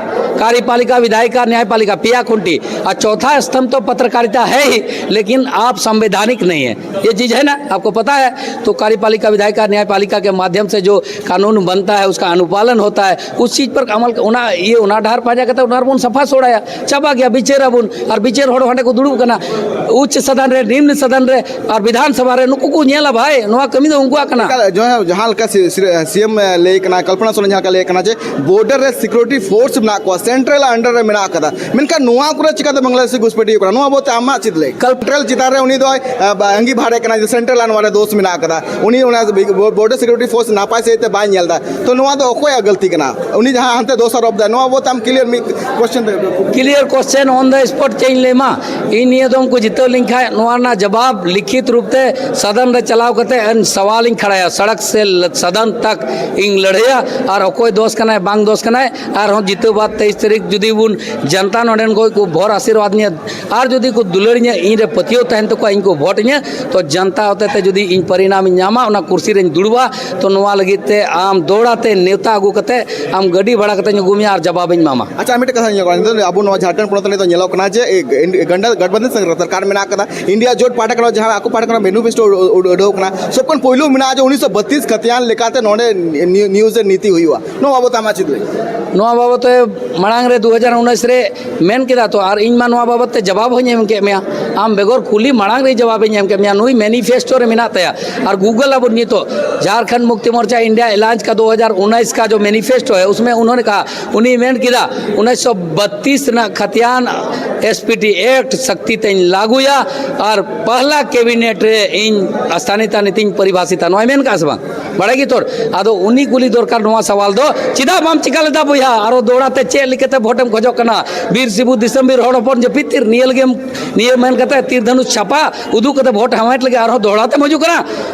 ᱠᱟᱨᱭᱚᱯᱟᱞᱤᱠᱟ, ᱵᱤᱫᱷᱟᱭᱤᱠᱟ, ᱱᱭᱟᱭᱯᱟᱞᱤᱠᱟ, ᱯᱮᱭᱟ ᱠᱷᱩᱱᱴᱤ, ᱟᱨ ᱪᱚᱣᱛᱷᱟ ᱥᱛᱚᱢᱵᱷ ᱛᱚ ᱯᱚᱛᱨᱚᱠᱟᱨᱤᱛᱟ ᱦᱮ ᱦᱤ, ᱞᱮᱠᱤᱱ ᱟᱯ ᱥᱚᱝᱵᱤᱫᱷᱟᱱᱤᱠ ᱱᱟᱦᱤ ᱦᱮ, ᱭᱮ ᱪᱤᱡᱽ ᱦᱮ ᱱᱟ, ᱟᱯᱠᱳ ᱯᱟᱛᱟ ᱦᱮ? ᱛᱚ ᱠᱟᱨᱭᱚᱯᱟᱞᱤᱠᱟ, ᱵᱤᱫᱷᱟᱭᱤᱠᱟ, ᱱᱭᱟᱭᱯᱟᱞᱤᱠᱟ ᱠᱮ ᱢᱟᱫᱷᱭᱚᱢ ᱥᱮ ᱡᱚ ᱠᱟᱱᱩᱱ ᱵᱟᱱᱛᱟ ᱦᱮ, ᱩᱥᱠᱟ ᱟᱱᱩᱯᱟᱞᱚᱱ ᱦᱳᱛᱟ ᱦᱮ, ᱩᱥ ᱪᱤᱡᱽ ᱯᱚᱨ ᱟᱢᱟᱞ, ᱚᱱᱟ ᱤᱭᱟᱹ, ᱚᱱᱟ ᱰᱟᱦᱟᱨ ᱯᱟᱸᱡᱟ ᱠᱟᱛᱮ ᱚᱱᱟ ᱨᱮᱵᱚᱱ ᱥᱟᱯᱷᱟ ᱥᱚᱲᱟᱭᱟ, ᱪᱟᱵᱟ ᱜᱮᱭᱟ, ᱵᱤᱪᱟᱹᱨ ᱟᱵᱚᱱ᱾ ᱟᱨ ᱵᱤᱪᱟᱹᱨ ᱦᱚᱲ ᱦᱟᱸᱰᱮ ᱠᱚ ᱫᱩᱲᱩᱵ ᱠᱟᱱᱟ, ᱩᱪᱪ ᱥᱟᱫᱚᱱ ᱨᱮ, ᱱᱤᱢᱱ ᱥᱟᱫᱚᱱ ᱨᱮ, ᱟᱨ ᱵᱤᱫᱷᱟᱱ ᱥᱚᱵᱷᱟ ᱨᱮ, ᱱᱩᱠᱩ ᱠᱚ ᱧᱮᱞᱟ ᱵᱷᱟᱭ, ᱱᱚᱣᱟ ᱠᱟᱹᱢᱤ ᱫᱚ ᱩᱱᱠᱩᱣᱟᱜ ᱠᱟᱱᱟ᱾ ᱮᱠᱟᱞ, ᱡᱟᱦᱟᱸ, ᱡᱟᱦᱟᱸ ᱞᱮᱠᱟ ᱥᱤ-, ᱥᱤ-, ᱥᱤ ᱮᱢ ᱞᱟᱹᱭ ᱠᱟᱱᱟ, ᱠᱚᱞᱯᱚᱱᱟ ᱥᱚᱨᱮᱱ ᱡᱟᱦᱟᱸ ᱞᱮᱠᱟ ᱞᱟᱹᱭ ᱠᱟᱱᱟ ᱡᱮ ᱵᱚᱨᱰᱟᱨ ᱨᱮ ᱥᱤᱠᱩᱨᱤᱴᱤ ᱯᱷᱳᱨᱥ ᱢᱮᱱᱟᱜ ᱠᱚᱣᱟ, ᱥᱮᱱᱴᱨᱟᱞ ᱟᱱᱰᱟᱨ ᱨᱮ ᱢᱮᱱᱟᱜ ᱟᱠᱟᱫᱟ, ᱢᱮᱱᱠᱷᱟᱱ ᱱᱚᱣᱟ ᱠᱚᱨᱮ ᱪᱤᱠᱟᱛᱮ ᱵᱟᱝᱞᱟᱫᱮᱥᱤ ᱜᱷᱩᱥᱯᱮᱴᱤ ᱦᱩᱭᱩᱜ ᱠᱟᱱᱟ? ᱱᱚᱣᱟ ᱵᱟᱵᱚᱛ ᱛᱮ ᱟᱢᱟᱜ ᱪᱮᱫ ᱞᱟᱹᱭ? ᱥᱮᱱᱴᱨᱟᱞ ᱪᱮᱛᱟᱱ ᱨᱮ ᱩᱱᱤ ᱫᱚᱭ, ᱟ, ᱵᱟ-, ᱟᱸᱜᱤᱵᱷᱟᱨᱮ ᱠᱟᱱᱟ ᱡᱮ ᱥᱮᱱᱴᱨᱟᱞ ᱟᱜ ᱱᱚᱣᱟ ᱨᱮ ᱫᱳᱥ ᱢᱮᱱᱟᱜ ᱟᱠᱟᱫᱟ, ᱩᱱᱤ ᱚᱱᱟ ᱵᱚᱨᱰᱟᱨ ᱥᱤᱠᱩᱨᱤᱴᱤ ᱯᱷᱳᱨᱥ ᱱᱟᱯᱟᱭ ᱥᱟᱹᱦᱤᱡ ᱛᱮ ᱵᱟᱭ ᱧᱮᱞ ᱮᱫᱟ, ᱛᱚ ᱱᱚᱣᱟ ᱫᱚ ᱚᱠᱚᱭᱟᱜ ᱜᱟᱹᱞᱛᱤ ᱠᱟᱱᱟ? ᱩᱱᱤ ᱡᱟᱦᱟᱸ ᱦᱟᱱᱛᱮ ᱫᱳᱥ ᱟᱨᱳᱯ ᱫᱟᱭ, ᱱᱚᱣᱟ ᱵᱟᱵᱚᱛ ᱛᱮ ᱟᱢ ᱠᱞᱤᱭᱟᱨ ᱢᱤᱫ ᱠᱚᱥᱪᱮᱱ ᱫᱚ ᱠᱞᱤᱭᱟᱨ ᱠᱚᱥᱪᱮᱱ ᱚᱱ ᱫᱟ ᱥᱯᱚᱴ ᱪᱮᱫ ᱤᱧ ᱞᱟᱹᱭ ᱢᱟ? ᱤᱧ ᱱᱤᱭᱟᱹ ᱫᱚᱢ ᱠᱚ ᱡᱤᱛᱟᱹᱣ ᱞᱤᱧ ᱠᱷᱟᱡ ᱱᱚᱣᱟ ᱨᱮᱱᱟᱜ ᱡᱟᱵᱟᱵ ᱞᱤᱠᱷᱤᱛ ᱨᱩᱯ ᱛᱮ ᱥᱟᱫᱚᱱ ᱨᱮ ᱪᱟᱞᱟᱣ ᱠᱟᱛᱮ ᱟᱹᱧ ᱥᱟᱣᱟᱞ ᱤᱧ ᱠᱷᱟᱲᱟᱭᱟ, ᱥᱚᱲᱚᱠ ᱥᱮ ᱥᱟᱫᱚᱱ ᱛᱟᱠ ᱤᱧ ᱞᱟᱹᱲᱦᱟᱹᱭᱟ᱾ ᱟᱨ ᱚᱠᱚᱭ ᱫᱳᱥ ᱠᱟᱱᱟᱭ ᱵᱟᱝ ᱫᱳᱥ ᱠᱟᱱᱟᱭ, ᱟᱨᱦᱚᱸ ᱡᱤᱛᱟᱹᱣ ᱵᱟᱫ ᱛᱮᱭᱤᱥ ᱛᱟᱹᱨᱤᱠᱷ ᱡᱩᱫᱤ ᱵᱚᱱ ᱡᱟᱱᱛᱟ ᱱᱚᱰᱮᱱ ᱠᱚ ᱠᱚ ᱵᱷᱚᱨ ᱟᱥᱤᱨᱵᱟᱫᱽ ᱤᱧᱟᱹ, ᱟᱨ ᱡᱩᱫᱤ ᱠᱚ ᱫᱩᱞᱟᱹᱲ ᱤᱧᱟᱹ, ᱤᱧ ᱨᱮ ᱯᱟᱹᱛᱭᱟᱹᱣ ᱛᱟᱦᱮᱱ ᱛᱟᱠᱚᱣᱟ, ᱤᱧ ᱠᱚ ᱵᱷᱳᱴ ᱤᱧᱟᱹ, ᱛᱚ ᱡᱟᱱᱛᱟ ᱦᱚᱛᱮ ᱛᱮ ᱡᱩᱫᱤ ᱤᱧ ᱯᱚᱨᱤᱱᱟᱢ ᱤᱧ ᱧᱟᱢᱟ, ᱚᱱᱟ ᱠᱩᱨᱥᱤ ᱨᱮᱧ ᱫᱩᱲᱩᱵᱟ, ᱛᱚ ᱱᱚᱣᱟ ᱞᱟᱹᱜᱤᱫ ᱛᱮ ᱟᱢ ᱫᱚᱦᱲᱟ ᱛᱮ ᱱᱮᱣᱛᱟ ᱟᱹᱜᱩ ᱠᱟᱛᱮ ᱟᱢ ᱜᱟᱹᱰᱤ ᱵᱷᱟᱲᱟ ᱠᱟᱛᱮᱧ ᱟᱹᱜᱩ ᱢᱮᱭᱟ ᱟᱨ ᱡᱟᱵᱟᱵ ᱤᱧ ᱮᱢᱟᱢᱟ᱾ ᱟᱪᱪᱷᱟ, ᱟᱨ ᱢᱤᱫᱴᱮᱱ ᱠᱟᱛᱷᱟ ᱧᱮᱞᱚᱜ ᱠᱟᱱᱟ, ᱱᱤᱛᱚᱜ ᱟᱵᱚ ᱱᱚᱣᱟ ᱡᱷᱟᱲᱠᱷᱚᱸᱰ ᱯᱚᱱᱚᱛ ᱨᱮ ᱱᱤᱛᱚᱜ ᱧᱮᱞᱚᱜ ᱠᱟᱱᱟ ᱡᱮ, ᱮ, ᱜᱟᱱᱰᱟ ᱜᱟᱴᱵᱟᱱᱫᱷᱚᱱ ᱥᱚᱨᱠᱟᱨ ᱢᱮᱱᱟᱜ ᱠᱟᱫᱟ, ᱤᱱᱰᱤᱭᱟ ᱡᱳᱴ ᱯᱟᱦᱴᱟ ᱠᱷᱚᱱ ᱡᱟᱦᱟᱸ ᱟᱠᱚ ᱯᱟᱦᱴᱟ ᱠᱷᱚᱱ ᱢᱮᱱᱤᱯᱷᱮᱥᱴᱳ ᱩᱰᱟᱹᱣ ᱠᱟᱱᱟ, ᱥᱚᱵ ᱠᱷᱚᱱ ᱯᱳᱭᱞᱳ ᱢᱮᱱᱟᱜᱼᱟ ᱡᱮ ᱩᱱᱤᱥᱥᱚ ᱵᱟᱛᱤᱥ ᱠᱷᱟᱛᱤᱭᱟᱱ ᱞᱮᱠᱟᱛᱮ ᱱᱚᱰᱮ ᱱᱤ-, ᱱᱤᱭᱩᱡᱽ ᱨᱮ ᱱᱤᱛᱤ ᱦᱩᱭᱩᱜᱼᱟ᱾ ᱱᱚᱣᱟ ᱵᱟᱵᱚᱛ ᱟᱢᱟᱜ ᱪᱮᱫ ᱞᱟᱹᱭ? ᱱᱚᱣᱟ ᱵᱟᱵᱚᱛ ᱛᱮ ᱢᱟᱲᱟᱝ ᱨᱮ ᱫᱩ ᱦᱟᱡᱟᱨ ᱩᱱᱤᱥ ᱨᱮ ᱢᱮᱱ ᱠᱮᱫᱟ ᱛᱚ, ᱟᱨ ᱤᱧ ᱢᱟ ᱱᱚᱣᱟ ᱵᱟᱵᱚᱛ ᱛᱮ ᱡᱟᱵᱟᱵ ᱦᱚᱸᱧ ᱮᱢ ᱠᱮᱫ ᱢᱮᱭᱟ᱾ ᱟᱢ ᱵᱮᱜᱚᱨ ᱠᱩᱞᱤ ᱢᱟᱲᱟᱝ ᱨᱮ ᱡᱟᱵᱟᱵ ᱤᱧ ᱮᱢ ᱠᱮᱫ ᱢᱮᱭᱟ᱾ ᱱᱩᱭ ᱢᱮᱱᱤᱯᱷᱮᱥᱴᱳ ᱨᱮ ᱢᱮᱱᱟᱜ ᱛᱟᱭᱟ᱾ ᱟᱨ ᱜᱩᱜᱚᱞ ᱟᱵᱚᱱ ᱱᱤᱛᱚᱜ, ᱡᱷᱟᱨᱠᱷᱚᱸᱰ ᱢᱩᱠᱛᱤ ᱢᱳᱨᱪᱟ इंडिया एलायंस का दो हज़ार उन्नीस का जो मैनिफेस्टो है, उसमें उन्होंने कहा, ᱩᱱᱤ ᱢᱮᱱ ᱠᱮᱫᱟ, ᱩᱱᱤᱥᱥᱚ ᱵᱟᱛᱤᱥ ᱨᱮᱱᱟᱜ ᱠᱷᱟᱛᱤᱭᱟᱱ ᱮᱥᱯᱤᱴᱤ ᱮᱠᱴ ᱥᱚᱠᱛᱤ ᱛᱮᱧ ᱞᱟᱹᱜᱩᱭᱟ ᱟᱨ ᱯᱟᱦᱞᱟ ᱠᱮᱵᱤᱱᱮᱴ ᱨᱮ ᱤᱧ ᱥᱛᱷᱟᱱᱤᱛᱟ ᱱᱤᱛᱤᱧ ᱯᱚᱨᱤᱵᱷᱟᱥᱤᱛᱟ᱾ ᱱᱚᱣᱟᱭ ᱢᱮᱱ ᱠᱟᱜᱼᱟ ᱥᱮ ᱵᱟᱝ? ᱵᱟᱲᱟᱭ ᱜᱮ ᱛᱚᱨ᱾ ᱟᱫᱚ ᱩᱱᱤ ᱠᱩᱞᱤ ᱫᱚᱨᱠᱟᱨ ᱱᱚᱣᱟ ᱥᱟᱣᱟᱞ ᱫᱚ, ᱪᱮᱫᱟᱜ ᱵᱟᱢ ᱪᱤᱠᱟ ᱞᱮᱫᱟ ᱵᱚᱭᱦᱟ? ᱟᱨᱚ ᱫᱚᱦᱲᱟ ᱛᱮ ᱪᱮᱫ ᱞᱮᱠᱟᱛᱮ ᱵᱷᱳᱴ ᱮᱢ ᱠᱷᱚᱡᱚᱜ ᱠᱟᱱᱟ? ᱵᱤᱨ ᱥᱤᱵᱩ ᱫᱤᱥᱚᱢ ᱵᱤᱨ ᱦᱚᱲ ᱦᱚᱯᱚᱱ ᱡᱟᱹᱯᱤᱫ ᱛᱤᱨ, ᱱᱤᱭᱟᱹ ᱞᱟᱹᱜᱤᱫ ᱮᱢ, ᱱᱤᱭᱟᱹ ᱢᱮᱱ ᱠᱟᱛᱮ ᱛᱤᱨ ᱫᱷᱟᱹᱱᱩᱥ ᱪᱷᱟᱯᱟ ᱩᱫᱩᱜ ᱠᱟᱛᱮ ᱵᱷᱳᱴ ᱦᱟᱢᱮᱴ ᱞᱟᱹᱜᱤᱫ ᱟᱨᱦᱚᱸ ᱫᱚᱦᱲᱟ ᱛᱮᱢ ᱦᱤᱡᱩᱜ ᱠᱟᱱᱟ?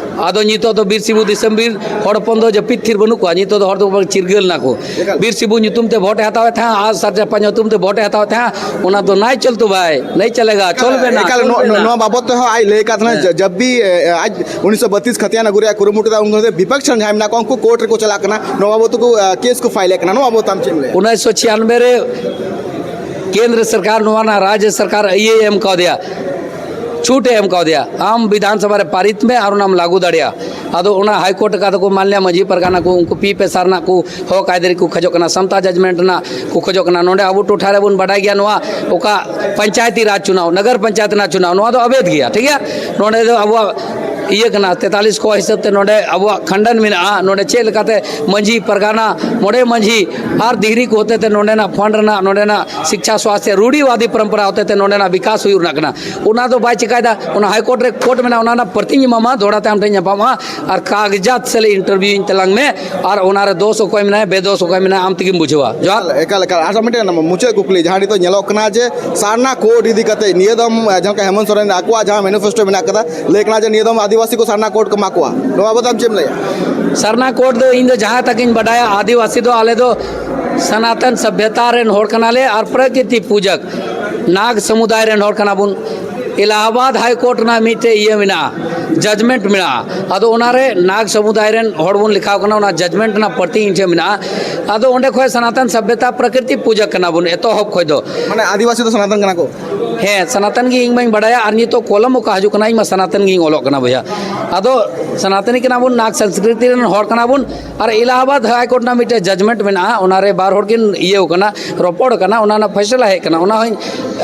ᱟᱫᱚ ᱱᱤᱛᱚᱜ ᱫᱚ ᱵᱤᱨ ᱥᱤᱵᱩ ᱫᱤᱥᱚᱢ ᱵᱤᱨ ᱦᱚᱲ ᱦᱚᱯᱚᱱ ᱫᱚ ᱡᱟᱹᱯᱤᱫ ᱛᱷᱤᱨ ᱵᱟᱹᱱᱩᱜ ᱠᱚᱣᱟ, ᱱᱤᱛᱚᱜ ᱫᱚ ᱦᱚᱲ ᱫᱚ ᱪᱤᱨᱜᱟᱹᱞ ᱱᱟᱠᱚ᱾ ᱮᱠᱟᱞ᱾ ᱵᱤᱨ ᱥᱤᱵᱩ ᱧᱩᱛᱩᱢ ᱛᱮ ᱵᱷᱳᱴ ᱮ ᱦᱟᱛᱟᱣᱮᱫ ᱛᱟᱦᱮᱸᱫ, ᱟᱨ ᱥᱟᱨ ᱪᱟᱯᱟ ᱧᱩᱛᱩᱢ ᱛᱮ ᱵᱷᱳᱴ ᱮ ᱦᱟᱛᱟᱣᱮᱫ ᱛᱟᱦᱮᱸᱫ, ᱚᱱᱟ ᱫᱚ ᱱᱟᱭ ᱪᱚᱞ ᱛᱚ ᱵᱷᱟᱭ, ᱱᱟᱭ ᱪᱟᱞᱮᱜᱟ, ᱪᱚᱞ ᱵᱮᱱᱟ, ᱮᱠᱟᱞ, ᱪᱚᱞ ᱱᱚᱣᱟ, ᱵᱮᱱᱟ᱾ ᱱᱚᱣᱟ ᱵᱟᱵᱚᱛ ᱛᱮᱦᱚᱸ ᱟᱡ ᱞᱟᱹᱭ ᱟᱠᱟᱫ ᱛᱟᱦᱮᱱᱟ, ᱦᱮᱸ᱾ ᱡᱟ-, ᱡᱟᱵ ᱵᱷᱤ, ᱮ, ᱮ, ᱟᱡ ᱩᱱᱤᱥᱥᱚ ᱵᱟᱛᱤᱥ ᱠᱷᱟᱛᱤᱭᱟᱱ ᱟᱹᱜᱩ ᱨᱮᱭᱟᱜ ᱠᱩᱨᱩᱢᱩᱴᱩ ᱮᱫᱟ, ᱩᱱ ᱠᱷᱚᱱ ᱵᱤᱯᱚᱠᱥ ᱨᱮᱱ ᱡᱟᱦᱟᱸᱭ ᱢᱮᱱᱟᱜ ᱠᱚᱣᱟ, ᱩᱱᱠᱩ ᱠᱳᱨᱴ ᱨᱮᱠᱚ ᱪᱟᱞᱟᱜ ᱠᱟᱱᱟ, ᱱᱚᱣᱟ ᱵᱟᱵᱚᱛ ᱠᱚ, ᱮ, ᱠᱮᱥ ᱠᱚ ᱯᱷᱟᱭᱤᱞᱮᱫ ᱠᱟᱱᱟ, ᱱᱚᱣᱟ ᱵᱟᱵᱚᱛ ᱟᱢ ᱪᱮᱫ ᱮᱢ ᱞᱟᱹᱭᱟ? ᱩᱱᱤᱥᱥᱚ ᱪᱷᱤᱭᱟᱱᱵᱮ ᱨᱮ ᱠᱮᱱᱫᱨᱚ ᱥᱚᱨᱠᱟᱨ ᱱᱚᱣᱟ ᱨᱮᱱᱟᱜ ᱨᱟᱡᱽᱡᱚ ᱥᱚᱨᱠᱟᱨ ᱤᱭᱟᱹᱭ ᱮᱢ ᱠᱟᱣᱫᱮᱭᱟ, ᱪᱷᱩᱴ ᱮ ᱮᱢ ᱠᱟᱣᱫᱮᱭᱟ, ᱟᱢ ᱵᱤᱫᱷᱟᱱ ᱥᱚᱵᱷᱟ ᱨᱮ ᱯᱟᱨᱤᱛ ᱢᱮ ᱟᱨ ᱚᱱᱟᱢ ᱞᱟᱹᱜᱩ ᱫᱟᱲᱮᱭᱟᱜᱼᱟ᱾ ᱟᱫᱚ ᱚᱱᱟ ᱦᱟᱭ ᱠᱳᱨᱴ ᱠᱟᱫᱟ ᱠᱚ, ᱢᱟᱱ ᱞᱤᱭᱟ ᱢᱟᱹᱡᱷᱤ ᱯᱟᱨᱜᱟᱱᱟ ᱠᱚ, ᱩᱱᱠᱩ ᱯᱤ ᱯᱮᱥᱟᱨ ᱨᱮᱱᱟᱜ ᱠᱚ ᱦᱚᱠ ᱟᱹᱭᱫᱟᱹᱨᱤ ᱠᱚ ᱠᱷᱚᱡᱚᱜ ᱠᱟᱱᱟ, ᱥᱟᱢᱛᱟ ᱡᱟᱡᱽᱢᱮᱱᱴ ᱨᱮᱱᱟᱜ ᱠᱚ ᱠᱷᱚᱡᱚᱜ ᱠᱟᱱᱟ᱾ ᱱᱚᱰᱮ ᱟᱵᱚ ᱴᱚᱴᱷᱟ ᱨᱮᱵᱚᱱ ᱵᱟᱰᱟᱭ ᱜᱮᱭᱟ, ᱱᱚᱣᱟ ᱚᱠᱟ ᱯᱚᱧᱪᱟᱭᱮᱛᱤ ᱨᱟᱡᱽ ᱪᱩᱱᱟᱣ, ᱱᱚᱜᱚᱨ ᱯᱚᱧᱪᱟᱭᱮᱛ ᱨᱮᱱᱟᱜ ᱪᱩᱱᱟᱣ, ᱱᱚᱣᱟ ᱫᱚ ᱚᱵᱮᱫ ᱜᱮᱭᱟ, ᱴᱷᱤᱠ ᱜᱮᱭᱟ? ᱱᱚᱰᱮ ᱫᱚ ᱟᱵᱚᱣᱟᱜ ᱤᱭᱟᱹ ᱠᱟᱱᱟ, ᱛᱮᱛᱟᱞᱤᱥ ᱠᱚ ᱦᱤᱥᱟᱹᱵ ᱛᱮ ᱱᱚᱰᱮ ᱟᱵᱚᱣᱟᱜ ᱠᱷᱟᱱᱰᱟᱱ ᱢᱮᱱᱟᱜᱼᱟ᱾ ᱱᱚᱰᱮ ᱪᱮᱫ ᱞᱮᱠᱟᱛᱮ ᱢᱟᱹᱡᱷᱤ ᱯᱟᱨᱜᱟᱱᱟ, ᱢᱚᱬᱮ ᱢᱟᱹᱡᱷᱤ ᱟᱨ ᱫᱤᱦᱨᱤ ᱠᱚ ᱦᱚᱛᱮ ᱛᱮ ᱱᱚᱰᱮᱱᱟᱜ ᱯᱷᱟᱱᱰ ᱨᱮᱱᱟᱜ, ᱱᱚᱰᱮᱱᱟᱜ ᱥᱤᱠᱪᱷᱟ ᱥᱣᱟᱥᱛᱷ ᱨᱩᱲᱤᱣᱟᱫᱤ ᱯᱚᱨᱚᱢᱯᱚᱨᱟ ᱦᱚᱛᱮ ᱛᱮ ᱱᱚᱰᱮᱱᱟᱜ ᱵᱤᱠᱟᱥ ᱦᱩᱭᱩᱜ ᱨᱮᱱᱟᱜ ᱠᱟᱱᱟ, ᱚᱱᱟ ᱫᱚ ᱵᱟᱭ ᱪᱮᱠᱟᱭᱮᱫᱟ᱾ ᱚᱱᱟ ᱦᱟᱭ ᱠᱳᱨᱴ ᱨᱮ ᱠᱳᱨᱴ ᱢᱮᱱᱟᱜᱼᱟ, ᱚᱱᱟ ᱨᱮᱱᱟᱜ ᱯᱨᱚᱛᱤᱧ ᱮᱢᱟᱢᱟ, ᱫᱚᱦᱲᱟ ᱛᱮ ᱟᱢ ᱴᱷᱮᱱ ᱧᱟᱯᱟᱢᱚᱜᱼᱟ᱾ ᱟᱨ ᱠᱟᱜᱡᱟᱛ ᱥᱟᱞᱟᱜ ᱤᱱᱴᱟᱨᱵᱷᱤᱭᱩᱧ ᱛᱟᱞᱟᱝ ᱢᱮ, ᱟᱨ ᱚᱱᱟ ᱨᱮ ᱫᱳᱥ ᱚᱠᱚᱭ ᱢᱮᱱᱟᱭᱟ, ᱵᱮᱫᱳᱥ ᱚᱠᱚᱭ ᱢᱮᱱᱟᱭᱟ, ᱟᱢ ᱛᱮᱜᱮᱢ ᱵᱩᱡᱷᱟᱹᱣᱟ᱾ ᱡᱚᱦᱟᱨ᱾ ᱮᱠᱟᱞ, ᱮᱠᱟᱞ᱾ ᱟᱨ ᱢᱤᱫᱴᱮᱱ ᱢᱩᱪᱟᱹᱫ ᱠᱩᱠᱞᱤ, ᱡᱟᱦᱟᱸ ᱱᱤᱛᱚᱜ ᱧᱮᱞᱚᱜ ᱠᱟᱱᱟ ᱡᱮ ᱥᱟᱨᱱᱟ ᱠᱳᱰ ᱤᱫᱤ ᱠᱟᱛᱮ ᱱᱤᱭᱟᱹ ᱫᱚᱢ, ᱡᱟᱦᱟᱸ ᱞᱮᱠᱟ ᱦᱮᱢᱚᱱᱛ ᱥᱚᱨᱮᱱ ᱟᱠᱚᱣᱟᱜ ᱡᱟᱦᱟᱸ ᱢᱮᱱᱤᱯᱷᱮᱥᱴᱳ ᱢᱮᱱᱟᱜ ᱠᱟᱫᱟ, ᱞᱟᱹᱭ ᱠᱟᱱᱟ ᱡᱮ ᱱᱤᱭᱟᱹ ᱫᱚᱢ ᱟᱹᱫᱤᱵᱟᱹᱥᱤ ᱠᱚ ᱥᱟᱨᱱᱟ ᱠᱳᱰ ᱠᱚ ᱮᱢᱟ ᱠᱚᱣᱟ, ᱱᱚᱣᱟ ᱵᱟᱵᱚᱫ ᱟᱢ ᱪᱮᱫ ᱮᱢ ᱞᱟᱹᱭᱟ? ᱥᱟᱨᱱᱟ ᱠᱳᱰ ᱫᱚ ᱤᱧ ᱫᱚ ᱡᱟᱦᱟᱸ ᱛᱟᱠ ᱤᱧ ᱵᱟᱰᱟᱭᱟ, ᱟᱹᱫᱤᱵᱟᱹᱥᱤ ᱫᱚ ᱟᱞᱮ ᱫᱚ ᱥᱟᱱᱟᱛᱚᱱ ᱥᱚᱵᱷᱭᱚᱛᱟ ᱨᱮᱱ ᱦᱚᱲ ᱠᱟᱱᱟᱞᱮ ᱟᱨ ᱯᱨᱚᱠᱨᱤᱛᱤ ᱯᱩᱡᱟᱹᱠ ᱱᱟᱜᱽ ᱥᱚᱢᱩᱫᱟᱭ ᱨᱮᱱ ᱦᱚᱲ ᱠᱟᱱᱟ ᱵᱚᱱ᱾ ᱮᱞᱟᱦᱟᱵᱟᱫ ᱦᱟᱭ ᱠᱳᱨᱴ ᱨᱮᱱᱟᱜ ᱢᱤᱫᱴᱮᱡ ᱤᱭᱟᱹ ᱢᱮᱱᱟᱜᱼᱟ, ᱡᱟᱡᱽᱢᱮᱱᱴ ᱢᱮᱱᱟᱜᱼᱟ᱾ ᱟᱫᱚ ᱚᱱᱟᱨᱮ ᱱᱟᱜᱽ ᱥᱚᱢᱩᱫᱟᱭ ᱨᱮᱱ ᱦᱚᱲ ᱵᱚᱱ ᱞᱮᱠᱷᱟᱣ ᱠᱟᱱᱟ, ᱚᱱᱟ ᱡᱟᱡᱽᱢᱮᱱᱴ ᱨᱮᱱᱟᱜ ᱯᱨᱚᱛᱤ ᱤᱧ ᱴᱷᱮᱱ ᱢᱮᱱᱟᱜᱼᱟ᱾ ᱟᱫᱚ ᱚᱸᱰᱮ ᱠᱷᱚᱱ ᱥᱟᱱᱟᱛᱚᱱ ᱥᱚᱵᱷᱭᱚᱛᱟ ᱯᱨᱚᱠᱨᱤᱛᱤ ᱯᱩᱡᱟᱹ ᱠᱟᱱᱟ ᱵᱚᱱ ᱮᱛᱚᱦᱚᱵ ᱠᱷᱚᱱ ᱫᱚ᱾ ᱢᱟᱱᱮ ᱟᱹᱫᱤᱵᱟᱹᱥᱤ ᱫᱚ ᱥᱟᱱᱟᱛᱚᱱ ᱠᱟᱱᱟ ᱠᱚ? ᱦᱮᱸ, ᱥᱟᱱᱟᱛᱚᱱ ᱜᱮ ᱤᱧ ᱢᱟᱧ ᱵᱟᱰᱟᱭᱟ, ᱟᱨ ᱱᱤᱛᱚᱜ ᱠᱚᱞᱚᱢ ᱚᱠᱟ ᱦᱤᱡᱩᱜ ᱠᱟᱱᱟ, ᱤᱧ ᱢᱟ ᱥᱟᱱᱟᱛᱚᱱ ᱜᱤᱧ ᱚᱞᱚᱜ ᱠᱟᱱᱟ ᱵᱚᱭᱦᱟ᱾ ᱟᱫᱚ ᱥᱟᱱᱟᱛᱚᱱᱤ ᱠᱟᱱᱟ ᱵᱚᱱ, ᱱᱟᱜᱽ ᱥᱚᱝᱥᱠᱨᱤᱛᱤ ᱨᱮᱱ ᱦᱚᱲ ᱠᱟᱱᱟ ᱵᱚᱱ, ᱟᱨ ᱮᱞᱟᱦᱟᱵᱟᱫ ᱦᱟᱭ ᱠᱳᱨᱴ ᱨᱮᱱᱟᱜ ᱢᱤᱫᱴᱮᱡ ᱡᱟᱡᱽᱢᱮᱱᱴ ᱢᱮᱱᱟᱜᱼᱟ, ᱚᱱᱟᱨᱮ ᱵᱟᱨ ᱦᱚᱲ ᱠᱤᱱ ᱤᱭᱟᱹᱣ ᱠᱟᱱᱟ, ᱨᱚᱯᱚᱲ ᱠᱟᱱᱟ, ᱚᱱᱟ ᱨᱮᱱᱟᱜ ᱯᱷᱮᱥᱞᱟ ᱦᱮᱡ ᱠᱟᱱᱟ, ᱚᱱᱟ ᱦᱚᱸᱧ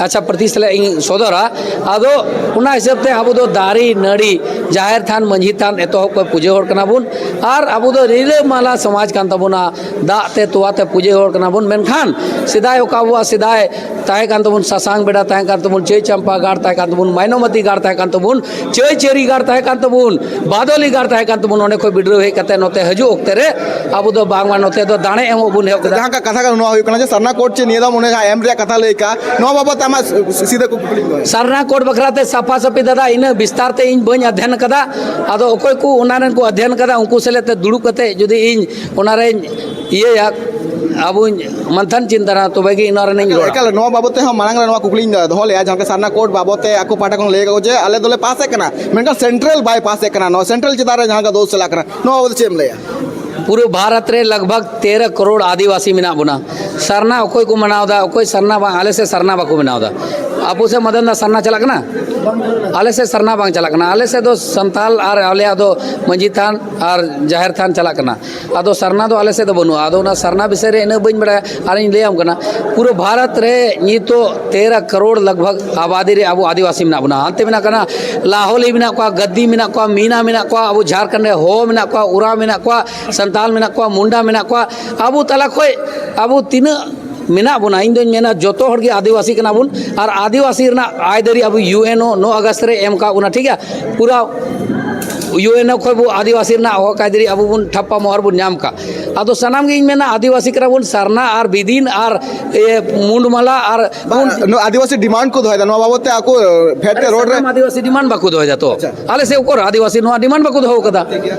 ᱟᱪᱪᱷᱟ ᱯᱨᱚᱛᱤ ᱥᱟᱞᱟᱜ ᱤᱧ ᱥᱚᱫᱚᱨᱟ᱾ ᱟᱫᱚ ᱚᱱᱟ ᱦᱤᱥᱟᱹᱵ ᱛᱮ ᱟᱵᱚ ᱫᱚ ᱫᱟᱨᱮ ᱱᱟᱹᱲᱤ, ᱡᱟᱦᱮᱨ ᱛᱷᱟᱱ, ᱢᱟᱹᱡᱷᱤ ᱛᱷᱟᱱ ᱮᱛᱚᱦᱚᱵ ᱠᱷᱚᱱ ᱯᱩᱡᱟᱹ ᱦᱚᱲ ᱠᱟᱱᱟ ᱵᱚᱱ, ᱟᱨ ᱟᱵᱚ ᱫᱚ ᱨᱤᱞᱟᱹᱢᱟᱞᱟ ᱥᱚᱢᱟᱡᱽ ᱠᱟᱱ ᱛᱟᱵᱚᱱᱟ, ᱫᱟᱜ ᱛᱮ ᱛᱚᱣᱟ ᱛᱮ ᱯᱩᱡᱟᱹ ᱦᱚᱲ ᱠᱟᱱᱟ ᱵᱚᱱ᱾ ᱢᱮᱱᱠᱷᱟᱱ ᱥᱮᱫᱟᱭ ᱚᱠᱟ ᱟᱵᱚᱣᱟᱜ ᱥᱮᱫᱟᱭ ᱛᱟᱦᱮᱸ ᱠᱟᱱ ᱛᱟᱵᱚᱱ, ᱥᱟᱥᱟᱝ ᱵᱮᱰᱟ ᱛᱟᱦᱮᱸ ᱠᱟᱱ ᱛᱟᱵᱚᱱ, ᱪᱟᱹᱭ ᱪᱟᱢᱯᱟ ᱜᱟᱲ ᱛᱟᱦᱮᱸ ᱠᱟᱱ ᱛᱟᱵᱚᱱ, ᱢᱟᱭᱱᱚᱢᱟᱛᱤ ᱜᱟᱲ ᱛᱟᱦᱮᱸ ᱠᱟᱱ ᱛᱟᱵᱚᱱ, ᱪᱟᱹᱭ ᱪᱟᱹᱨᱤ ᱜᱟᱲ ᱛᱟᱦᱮᱸ ᱠᱟᱱ ᱛᱟᱵᱚᱱ, ᱵᱟᱫᱚᱞᱤ ᱜᱟᱲ ᱛᱟᱦᱮᱸ ᱠᱟᱱ ᱛᱟᱵᱚᱱ, ᱚᱸᱰᱮ ᱠᱷᱚᱱ ᱵᱤᱰᱨᱟᱹᱣ ᱦᱮᱡ ᱠᱟᱛᱮ ᱱᱚᱛᱮ ᱦᱤᱡᱩᱜ ᱚᱠᱛᱮ ᱨᱮ ᱟᱵᱚ ᱫᱚ ᱵᱟᱝᱢᱟ ᱱᱚᱛᱮ ᱫᱚ ᱫᱟᱲᱮ ᱮᱢᱚᱜ ᱵᱚᱱ ᱮᱦᱚᱵ ᱠᱮᱫᱟ᱾ ᱡᱟᱦᱟᱸ ᱠᱟ-, ᱠᱟᱛᱷᱟ ᱠᱟᱱᱟ, ᱱᱚᱣᱟ ᱦᱩᱭᱩᱜ ᱠᱟᱱᱟ ᱡᱮ ᱥᱟᱨᱱᱟ ᱠᱳᱰ ᱪᱮ ᱱᱤᱭᱟᱹ ᱫᱷᱟᱣ ᱚᱱᱮ ᱡᱟᱦᱟᱸ ᱮᱢ ᱨᱮᱭᱟᱜ ᱠᱟᱛᱷᱟ ᱞᱟᱹᱭ ᱠᱟᱜ, ᱱᱚᱣᱟ ᱵᱟᱵᱚᱛ ᱛᱮ ᱟᱢᱟᱜ ᱥᱤ-, ᱥᱤᱫᱷᱟᱹ ᱠᱩᱠᱞᱤᱧ ᱫᱚᱦᱚᱭᱟ᱾ ᱥᱟᱨᱱᱟ ᱠᱳᱰ ᱵᱟᱠᱷᱨᱟ ᱛᱮ ᱥᱟᱯᱷᱟ ᱥᱟᱹᱯᱷᱤ ᱫᱟᱫᱟ ᱤᱱᱟᱹ ᱵᱤᱥᱛᱟᱨ ᱛᱮ ᱤᱧ ᱵᱟᱹᱧ ᱟᱫᱷᱭᱟᱱ ᱠᱟᱫᱟ᱾ ᱟᱫᱚ ᱚᱠᱚᱭ ᱠᱚ ᱚᱱᱟ ᱨᱮᱱ ᱠᱚ ᱟᱫᱷᱭᱟᱱ ᱠᱟᱫᱟ, ᱩᱱᱠᱩ ᱥᱮᱞᱮᱫ ᱛᱮ ᱫᱩᱲᱩᱵ ᱠᱟᱛᱮ ᱡᱩᱫᱤ ᱤᱧ ᱚᱱᱟ ᱨᱮᱧ ᱤᱭᱟᱹᱭᱟ, ᱟᱵᱚᱧ ᱢᱟᱱᱛᱷᱟᱱ ᱪᱤᱱᱛᱟᱹᱱᱟ, ᱛᱚᱵᱮ ᱜᱮ ᱤᱧ ᱱᱚᱣᱟ ᱨᱮᱱᱟᱜ ᱤᱧ ᱨᱚᱲᱟ᱾ ᱮᱠᱟᱞ, ᱱᱚᱣᱟ ᱵᱟᱵᱚᱛ ᱛᱮᱦᱚᱸ ᱢᱟᱲᱟᱝ ᱨᱮ ᱱᱚᱣᱟ ᱠᱩᱠᱞᱤᱧ ᱫᱚᱦᱚ ᱞᱮᱜᱼᱟ, ᱡᱟᱦᱟᱸ ᱞᱮᱠᱟ ᱥᱟᱨᱱᱟ ᱠᱳᱰ ᱵᱟᱵᱚᱛ ᱛᱮ ᱟᱠᱚ ᱯᱟᱦᱴᱟ ᱠᱷᱚᱱ ᱞᱟᱹᱭ ᱠᱟᱠᱚ ᱡᱮ ᱟᱞᱮ ᱫᱚᱞᱮ ᱯᱟᱥᱮᱫ ᱠᱟᱱᱟ, ᱢᱮᱱᱠᱷᱟᱱ ᱥᱮᱱᱴᱨᱟᱞ ᱵᱟᱭ ᱯᱟᱥᱮᱫ ᱠᱟᱱᱟ, ᱱᱚᱣᱟ ᱥᱮᱱᱴᱨᱟᱞ ᱪᱮᱛᱟᱱ ᱨᱮ ᱡᱟᱦᱟᱸ ᱞᱮᱠᱟ ᱫᱳᱥ ᱪᱟᱞᱟᱜ ᱠᱟᱱᱟ, ᱱᱚᱣᱟ ᱵᱟᱵᱚᱛ ᱪᱮᱫ ᱮᱢ ᱞᱟᱹᱭᱟ? ᱯᱩᱨᱟᱹ ᱵᱷᱟᱨᱚᱛ ᱨᱮ ᱞᱟᱜᱽ ᱵᱷᱟᱜᱽ ᱛᱮᱨᱚ ᱠᱟᱨᱳᱲ ᱟᱹᱫᱤᱵᱟᱹᱥᱤ ᱢᱮᱱᱟᱜ ᱵᱚᱱᱟ᱾ ᱥᱟᱨᱱᱟ ᱚᱠᱚᱭ ᱠᱚ ᱢᱟᱱᱟᱣ ᱮᱫᱟ, ᱚᱠᱚᱭ ᱥᱟᱨᱱᱟ ᱵᱟᱝ, ᱟᱞᱮ ᱥᱮᱫ ᱥᱟᱨᱱᱟ ᱵᱟᱠᱚ ᱢᱟᱱᱟᱣ ᱮᱫᱟ᱾ ᱟᱯᱮ ᱥᱮᱫ ᱢᱟᱫᱟᱱ ᱫᱟ ᱥᱟᱨᱱᱟ ᱪᱟᱞᱟᱜ ᱠᱟᱱᱟ? ᱟᱞᱮ ᱥᱮᱫ ᱥᱟᱨᱱᱟ ᱵᱟᱝ ᱪᱟᱞᱟᱜ ᱠᱟᱱᱟ᱾ ᱟᱞᱮ ᱥᱮᱫ ᱫᱚ ᱥᱟᱱᱛᱟᱞ ᱟᱨ ᱟᱞᱮᱭᱟᱜ ᱫᱚ ᱢᱟᱹᱡᱷᱤ ᱛᱷᱟᱱ ᱟᱨ ᱡᱟᱦᱮᱨ ᱛᱷᱟᱱ ᱪᱟᱞᱟᱜ ᱠᱟᱱᱟ᱾ ᱟᱫᱚ ᱥᱟᱨᱱᱟ ᱫᱚ ᱟᱞᱮ ᱥᱮᱫ ᱫᱚ ᱵᱟᱹᱱᱩᱜᱼᱟ᱾ ᱟᱫᱚ ᱚᱱᱟ ᱥᱟᱨᱱᱟ ᱵᱤᱥᱚᱭ ᱨᱮ ᱤᱱᱟᱹᱜ ᱵᱟᱹᱧ ᱵᱟᱲᱟᱭᱟ᱾ ᱟᱨᱤᱧ ᱞᱟᱹᱭᱟᱢ ᱠᱟᱱᱟ, ᱯᱩᱨᱟᱹ ᱵᱷᱟᱨᱚᱛ ᱨᱮ ᱱᱤᱛᱚᱜ ᱛᱮᱨᱚ ᱠᱟᱨᱳᱲ ᱞᱟᱜᱽ ᱵᱷᱟᱜᱽ ᱟᱵᱟᱫᱤ ᱨᱮ ᱟᱵᱚ ᱟᱹᱫᱤᱵᱟᱹᱥᱤ ᱢᱮᱱᱟᱜ ᱵᱚᱱᱟ᱾ ᱦᱟᱱᱛᱮ ᱢᱮᱱᱟᱜ ᱠᱟᱱᱟ ᱞᱟᱦᱳᱞᱤ ᱢᱮᱱᱟᱜ ᱠᱚᱣᱟ, ᱜᱟᱫᱫᱤ ᱢᱮᱱᱟᱜ ᱠᱚᱣᱟ, ᱢᱤᱱᱟ ᱢᱮᱱᱟᱜ ᱠᱚᱣᱟ, ᱟᱵᱚ ᱡᱷᱟᱲᱠᱷᱚᱸᱰ ᱨᱮ ᱦᱳ ᱢᱮᱱᱟᱜ ᱠᱚᱣᱟ, ᱳᱨᱟᱣ ᱢᱮᱱᱟᱜ ᱠᱚᱣᱟ, ᱥᱟᱱᱛᱟᱞ ᱢᱮᱱᱟᱜ ᱠᱚᱣᱟ, ᱢᱩᱱᱰᱟ ᱢᱮᱱᱟᱜ ᱠᱚᱣᱟ᱾ ᱟᱵᱚ ᱛᱟᱞᱟ ᱠᱷᱚᱡ ᱟᱵᱚ ᱛᱤᱱᱟᱹᱜ ᱢᱮᱱᱟᱜ ᱵᱚᱱᱟ, ᱤᱧ ᱫᱚᱧ ᱢᱮᱱᱟ ᱡᱚᱛᱚ ᱦᱚᱲ ᱜᱮ ᱟᱹᱫᱤᱵᱟᱹᱥᱤ ᱠᱟᱱᱟ ᱵᱚᱱ᱾ ᱟᱨ ᱟᱹᱫᱤᱵᱟᱹᱥᱤ ᱨᱮᱱᱟᱜ ᱟᱹᱭᱫᱟᱹᱨᱤ ᱟᱵᱚ ᱭᱩ ᱮᱱ ᱳ ᱱᱚ ᱟᱜᱚᱥᱴ ᱨᱮ ᱮᱢ ᱠᱟᱜ ᱵᱚᱱᱟ, ᱴᱷᱤᱠ ᱜᱮᱭᱟ? ᱯᱩᱨᱟᱹ ᱤᱭᱩ ᱮᱱ ᱳ ᱠᱷᱚᱱ ᱵᱚ ᱟᱹᱫᱤᱵᱟᱹᱥᱤ ᱨᱮᱱᱟᱜ ᱦᱚᱠ ᱟᱹᱭᱫᱟᱹᱨᱤ ᱟᱵᱚ ᱵᱚᱱ ᱴᱷᱟᱯᱯᱟ ᱢᱚᱦᱚᱨ ᱵᱚᱱ ᱧᱟᱢ ᱠᱟᱜ᱾ ᱟᱫᱚ ᱥᱟᱱᱟᱢ ᱜᱮ ᱤᱧ ᱢᱮᱱᱟ, ᱟᱹᱫᱤᱵᱟᱹᱥᱤ ᱠᱟᱱᱟ ᱵᱚᱱ, ᱥᱟᱨᱱᱟ ᱟᱨ ᱵᱤᱫᱤᱱ ᱟᱨ, ᱮ, ᱢᱩᱱᱰᱢᱟᱞᱟ ᱟᱨ ᱵᱟᱝ, ᱱᱚᱣᱟ ᱟᱹᱫᱤᱵᱟᱹᱥᱤ ᱰᱤᱢᱟᱱᱰ ᱠᱚ ᱫᱚᱦᱚᱭᱮᱫᱟ, ᱱᱚᱣᱟ ᱵᱟᱵᱚᱫ ᱛᱮ ᱟᱠᱚ ᱯᱷᱮᱰ ᱛᱮ ᱨᱳᱰ ᱨᱮ ᱥᱟᱱᱟᱢ ᱟᱹᱫᱤᱵᱟᱹᱥᱤ ᱰᱤᱢᱟᱱᱰ ᱵᱟᱠᱚ ᱫᱚᱦᱚᱭᱮᱫᱟ ᱛᱚ᱾ ᱟᱪᱪᱷᱟ᱾ ᱟᱞᱮ ᱥᱮᱫ ᱩᱠᱩᱨ ᱟᱹᱫᱤᱵᱟᱹᱥᱤ ᱱᱚᱣᱟ ᱰᱤᱢᱟᱱᱰ ᱵᱟᱠᱚ ᱫᱚᱦᱚ ᱠᱟᱫᱟ᱾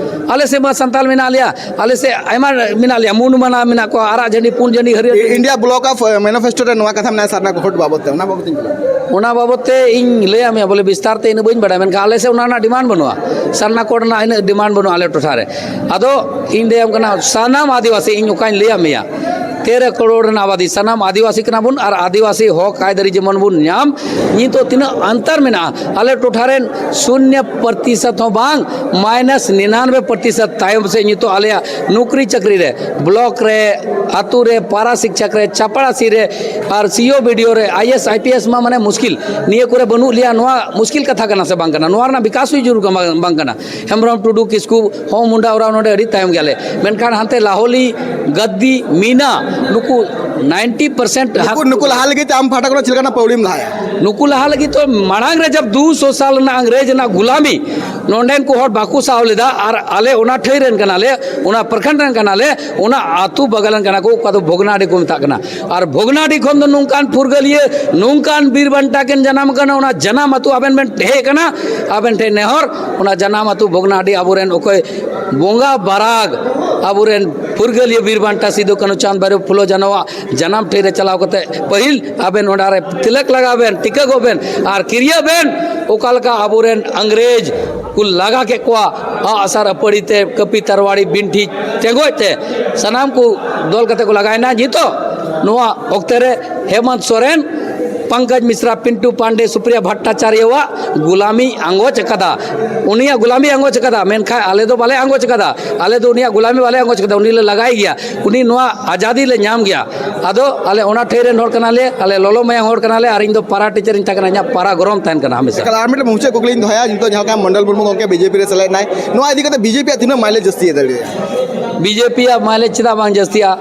ᱟᱞᱮ ᱥᱮᱫ ᱢᱟ ᱥᱟᱱᱛᱟᱞ ᱢᱮᱱᱟᱜ ᱞᱮᱭᱟ, ᱟᱞᱮ ᱥᱮᱫ ᱟᱭᱢᱟ ᱢᱮᱱᱟᱜ ᱞᱮᱭᱟ, ᱢᱩᱱᱰᱢᱟᱞᱟ ᱢᱮᱱᱟᱜ ᱠᱚᱣᱟ, ᱟᱨᱟᱜ ᱡᱷᱟᱹᱱᱰᱤ, ᱯᱩᱸᱰ ᱡᱷᱟᱹᱱᱰᱤ, ᱦᱟᱹᱨᱭᱟᱹᱲ ᱡᱷᱟᱹᱱᱰᱤ᱾ ᱤᱱᱰᱤᱭᱟ ᱵᱞᱚᱠ ᱚᱯᱷ ᱢᱮᱱᱤᱯᱷᱮᱥᱴᱳ ᱨᱮ ᱱᱚᱣᱟ ᱠᱟᱛᱷᱟ ᱢᱮᱱᱟᱜᱼᱟ, ᱥᱟᱨᱱᱟ ᱠᱳᱰ ᱵᱟᱵᱚᱫ ᱛᱮ, ᱚᱱᱟ ᱵᱟᱵᱚᱫ ᱤᱧ ᱠᱩᱞᱤ ᱢᱮᱭᱟ᱾ ᱚᱱᱟ ᱵᱟᱵᱚᱫ ᱛᱮ ᱤᱧ ᱞᱟᱹᱭᱟᱢ ᱢᱮᱭᱟ, ᱵᱚᱞᱮ ᱵᱤᱥᱛᱟᱨ ᱛᱮ ᱤᱱᱟᱹᱜ ᱵᱟᱹᱧ ᱵᱟᱲᱟᱭᱟ, ᱢᱮᱱᱠᱷᱟᱱ ᱟᱞᱮ ᱥᱮᱫ ᱚᱱᱟ ᱨᱮᱱᱟᱜ ᱰᱤᱢᱟᱱᱰ ᱵᱟᱹᱱᱩᱜᱼᱟ᱾ ᱥᱟᱨᱱᱟ ᱠᱳᱰ ᱨᱮᱱᱟᱜ ᱤᱱᱟᱹᱜ ᱰᱤᱢᱟᱱᱰ ᱵᱟᱹᱱᱩᱜᱼᱟ ᱟᱞᱮ ᱴᱚᱴᱷᱟ ᱨᱮ᱾ ᱟᱫᱚ ᱤᱧ ᱞᱟᱹᱭᱟᱢ ᱠᱟᱱᱟ, ᱥᱟᱱᱟᱢ ᱟᱹᱫᱤᱵᱟᱹᱥᱤ, ᱤᱧ ᱚᱠᱟᱧ ᱞᱟᱹᱭᱟᱢ ᱢᱮᱭᱟ, ᱛᱮᱨᱚ ᱠᱟᱨᱳᱲ ᱨᱮᱱ ᱟᱵᱟᱫᱤ, ᱥᱟᱱᱟᱢ ᱟᱹᱫᱤᱵᱟᱹᱥᱤ ᱠᱟᱱᱟ ᱵᱚᱱ ᱟᱨ ᱟᱹᱫᱤᱵᱟᱹᱥᱤ ᱦᱚᱠ ᱟᱹᱭᱫᱟᱹᱨᱤ ᱡᱮᱢᱚᱱ ᱵᱚᱱ ᱧᱟᱢ᱾ ᱱᱤᱛᱚᱜ ᱛᱤᱱᱟᱹᱜ ᱚᱱᱛᱚᱨ ᱢᱮᱱᱟᱜᱼᱟ, ᱟᱞᱮ ᱴᱚᱴᱷᱟ ᱨᱮᱱ ᱥᱩᱱᱭᱚ ᱯᱨᱚᱛᱤᱥᱚᱛ ᱦᱚᱸ ᱵᱟᱝ, ᱢᱟᱭᱱᱟᱥ ᱱᱤᱱᱟᱱᱵᱮ ᱯᱨᱚᱛᱤᱥᱚᱛ ᱛᱟᱭᱚᱢ ᱥᱮᱫ ᱱᱤᱛᱚᱜ ᱟᱞᱮᱭᱟᱜ ᱱᱚᱠᱨᱤ ᱪᱟᱹᱠᱨᱤ ᱨᱮ, ᱵᱞᱚᱠ ᱨᱮ, ᱟᱛᱳ ᱨᱮ, ᱯᱟᱨᱟ ᱥᱤᱠᱪᱷᱚᱠ ᱨᱮ, ᱪᱟᱯᱲᱟᱥᱤ ᱨᱮ, ᱟᱨ ᱥᱤ ᱳ ᱵᱤ ᱰᱤ ᱳ ᱨᱮ, I A S, I P S ᱢᱟ ᱢᱟᱱᱮ ᱢᱩᱥᱠᱤᱞ, ᱱᱤᱭᱟᱹ ᱠᱚᱨᱮ ᱵᱟᱹᱱᱩᱜ ᱞᱮᱭᱟ᱾ ᱱᱚᱣᱟ ᱢᱩᱥᱠᱤᱞ ᱠᱟᱛᱷᱟ ᱠᱟᱱᱟ ᱥᱮ ᱵᱟᱝ ᱠᱟᱱᱟ? ᱱᱚᱣᱟ ᱨᱮᱱᱟᱜ ᱵᱤᱠᱟᱥ ᱦᱩᱭ ᱡᱟᱹᱨᱩᱲ ᱠᱟᱱᱟ, ᱵᱟᱝ ᱠᱟᱱᱟ? ᱦᱮᱢᱵᱨᱚᱢ, ᱴᱩᱰᱩ, ᱠᱤᱥᱠᱩ, ᱦᱚᱸ, ᱢᱩᱱᱰᱟ ᱳᱨᱟᱣ ᱱᱚᱰᱮ ᱟᱹᱰᱤ ᱛᱟᱭᱚᱢ ᱜᱮᱭᱟᱞᱮ, ᱢᱮᱱᱠᱷᱟᱱ ᱦᱟᱱᱛᱮ ᱞᱟᱦᱳᱞᱤ, ᱜᱟᱫᱽᱫᱤ, ᱢᱤᱱᱟ, ᱱᱩᱠᱩ ᱱᱟᱭᱤᱱᱴᱤ ᱯᱟᱨᱥᱮᱱᱴ ᱱᱩᱠᱩ, ᱱᱩᱠᱩ ᱞᱟᱦᱟ ᱞᱟᱹᱜᱤᱫ ᱛᱮ ᱟᱢ ᱯᱟᱦᱴᱟ ᱠᱷᱚᱱ ᱪᱮᱫ ᱞᱮᱠᱟᱱᱟᱜ ᱯᱟᱹᱣᱲᱤᱢ ᱞᱟᱦᱟᱭᱟ? ᱱᱩᱠᱩ ᱞᱟᱦᱟ ᱞᱟᱹᱜᱤᱫ ᱛᱚ ᱢᱟᱲᱟᱝ ᱨᱮ ᱡᱟᱵ ᱫᱩ ᱥᱚ ᱥᱟᱞ ᱨᱮᱱᱟᱜ ᱤᱝᱨᱮᱡᱽ ᱨᱮᱱᱟᱜ ᱜᱩᱞᱟᱢᱤ ᱱᱚᱰᱮᱱ ᱠᱚ ᱦᱚᱲ ᱵᱟᱠᱚ ᱥᱟᱦᱟᱣ ᱞᱮᱫᱟ, ᱟᱨ ᱟᱞᱮ ᱚᱱᱟ ᱴᱷᱟᱹᱭ ᱨᱮᱱ ᱠᱟᱱᱟᱞᱮ, ᱚᱱᱟ ᱯᱨᱚᱠᱷᱚᱸᱰ ᱨᱮᱱ ᱠᱟᱱᱟᱞᱮ, ᱚᱱᱟ ᱟᱹᱛᱩ ᱵᱟᱜᱟᱞ ᱨᱮᱱ ᱠᱟᱱᱟ ᱠᱚ, ᱚᱠᱟ ᱫᱚ ᱵᱷᱚᱜᱽᱱᱟᱰᱤ ᱠᱚ ᱢᱮᱛᱟᱜ ᱠᱟᱱᱟ᱾ ᱟᱨ ᱵᱷᱚᱜᱽᱱᱟᱰᱤ ᱠᱷᱚᱱ ᱫᱚ ᱱᱚᱝᱠᱟᱱ ᱯᱷᱩᱨᱜᱟᱹᱞᱤᱭᱟᱹ, ᱱᱚᱝᱠᱟᱱ ᱵᱤᱨ ᱵᱟᱱᱴᱟ ᱠᱤᱱ ᱡᱟᱱᱟᱢ ᱟᱠᱟᱱᱟ, ᱚᱱᱟ ᱡᱟᱱᱟᱢ ᱟᱹᱛᱩ ᱟᱵᱮᱱ ᱵᱮᱱ ᱦᱮᱡ ᱟᱠᱟᱱᱟ, ᱟᱵᱮᱱ ᱴᱷᱮᱱ ᱱᱮᱦᱚᱨ, ᱚᱱᱟ ᱡᱟᱱᱟᱢ ᱟᱹᱛᱩ ᱵᱷᱚᱜᱽᱱᱟᱰᱤ ᱟᱵᱚᱨᱮᱱ ᱚᱠᱚᱭ ᱵᱚᱸᱜᱟ ᱵᱟᱨᱟᱜᱽ, ᱟᱵᱚᱨᱮᱱ ᱯᱷᱩᱨᱜᱟᱹᱞᱤᱭᱟᱹ ᱵᱤᱨ ᱵᱟᱱᱴᱟ ᱥᱤᱫᱩ ᱠᱟᱹᱱᱦᱩ ᱪᱟᱸᱫᱽ ᱵᱷᱟᱭᱨᱳ ᱯᱷᱩᱞᱳ ᱡᱷᱟᱱᱚᱣᱟᱜ ᱡᱟᱱᱟᱢ ᱴᱷᱟᱹᱭ ᱨᱮ ᱪᱟᱞᱟᱣ ᱠᱟᱛᱮ ᱯᱟᱹᱦᱤᱞ ᱟᱵᱮᱱ ᱚᱸᱰᱮ ᱨᱮ ᱛᱤᱞᱟᱹᱠ ᱞᱟᱜᱟᱣ ᱵᱮᱱ, ᱴᱤᱠᱟᱹ ᱜᱚᱜ ᱵᱮᱱ ᱟᱨ ᱠᱤᱨᱭᱟᱹ ᱵᱮᱱ᱾ ᱚᱠᱟ ᱞᱮᱠᱟ ᱟᱵᱚᱨᱮᱱ ᱤᱝᱨᱮᱡᱽ ᱠᱚ ᱞᱟᱜᱟ ᱠᱮᱫ ᱠᱚᱣᱟ, ᱟᱜ ᱥᱟᱨ ᱟᱹᱯᱟᱹᱲᱤ ᱛᱮ, ᱠᱟᱹᱯᱤ ᱛᱟᱨᱣᱟᱲᱤ ᱵᱤᱱᱴᱷᱤ ᱴᱮᱸᱜᱚᱡ ᱛᱮ ᱥᱟᱱᱟᱢ ᱠᱚ ᱫᱚᱞ ᱠᱟᱛᱮ ᱠᱚ ᱞᱟᱜᱟᱭᱮᱱᱟ᱾ ᱱᱤᱛᱚᱜ ᱱᱚᱣᱟ ᱚᱠᱛᱮ ᱨᱮ ᱦᱮᱢᱚᱱᱛ ᱥᱚᱨᱮᱱ, ᱯᱚᱝᱠᱚᱡᱽ ᱢᱤᱥᱨᱟ, ᱯᱤᱱᱴᱩ ᱯᱟᱱᱰᱮ, ᱥᱩᱯᱨᱤᱭᱟ ᱵᱷᱟᱴᱴᱟᱪᱟᱨᱭᱚᱣᱟᱜ ᱜᱩᱞᱟᱢᱤ ᱟᱸᱜᱚᱪ ᱟᱠᱟᱫᱟ᱾ ᱩᱱᱤᱭᱟᱜ ᱜᱩᱞᱟᱢᱤ ᱟᱸᱜᱚᱪ ᱟᱠᱟᱫᱟ, ᱢᱮᱱᱠᱷᱟᱱ ᱟᱞᱮ ᱫᱚ ᱵᱟᱞᱮ ᱟᱸᱜᱚᱪ ᱟᱠᱟᱫᱟ᱾ ᱟᱞᱮ ᱫᱚ ᱩᱱᱤᱭᱟᱜ ᱜᱩᱞᱟᱢᱤ ᱵᱟᱞᱮ ᱟᱸᱜᱚᱪ ᱟᱠᱟᱫᱟ, ᱩᱱᱤ ᱞᱮ ᱞᱟᱜᱟᱭ ᱜᱮᱭᱟ᱾ ᱩᱱᱤ ᱱᱚᱣᱟ ᱟᱡᱟᱫᱤ ᱞᱮ ᱧᱟᱢ ᱜᱮᱭᱟ᱾ ᱟᱫᱚ ᱟᱞᱮ ᱚᱱᱟ ᱴᱷᱟᱹᱭ ᱨᱮᱱ ᱦᱚᱲ ᱠᱟᱱᱟᱞᱮ, ᱟᱞᱮ ᱞᱚᱞᱚ ᱢᱟᱭᱟᱝ ᱦᱚᱲ ᱠᱟᱱᱟᱞᱮ, ᱟᱨ ᱤᱧ ᱫᱚ ᱯᱟᱨᱟ ᱴᱤᱪᱟᱨ ᱤᱧ ᱛᱟᱦᱮᱸ ᱠᱟᱱᱟ, ᱤᱧᱟᱹᱜ ᱯᱟᱨᱟ ᱜᱚᱨᱚᱢ ᱛᱟᱦᱮᱱ ᱠᱟᱱᱟ ᱦᱟᱢᱮᱥᱟ᱾ ᱮᱠᱟᱞ, ᱟᱨ ᱢᱤᱫᱴᱮᱱ ᱢᱩᱪᱟᱹᱫ ᱠᱩᱠᱞᱤᱧ ᱫᱚᱦᱚᱭᱟ, ᱱᱤᱛᱚᱜ ᱡᱟᱦᱟᱸ ᱞᱮᱠᱟ ᱢᱚᱱᱰᱚᱞ ᱢᱩᱨᱢᱩ ᱜᱚᱢᱠᱮ ᱵᱤ ᱡᱮ ᱯᱤ ᱨᱮ ᱥᱮᱞᱮᱫ ᱮᱱᱟᱭ, ᱱᱚᱣᱟ ᱤᱫᱤ ᱠᱟᱛᱮ ᱵᱤ ᱡᱮ ᱯᱤ ᱟᱜ ᱛᱤᱱᱟᱹᱜ ᱢᱟᱭᱞᱮᱡᱽ ᱡᱟᱹᱥᱛᱤ ᱤᱭᱟᱹ ᱫᱟᱲᱮᱭᱟᱜᱼᱟ? ᱵᱤ ᱡᱮ ᱯᱤ ᱟᱜ ᱢᱟᱭᱞᱮᱡᱽ ᱪᱮᱫᱟᱜ ᱵᱟᱝ ᱡᱟᱹᱥᱛᱤᱜᱼᱟ?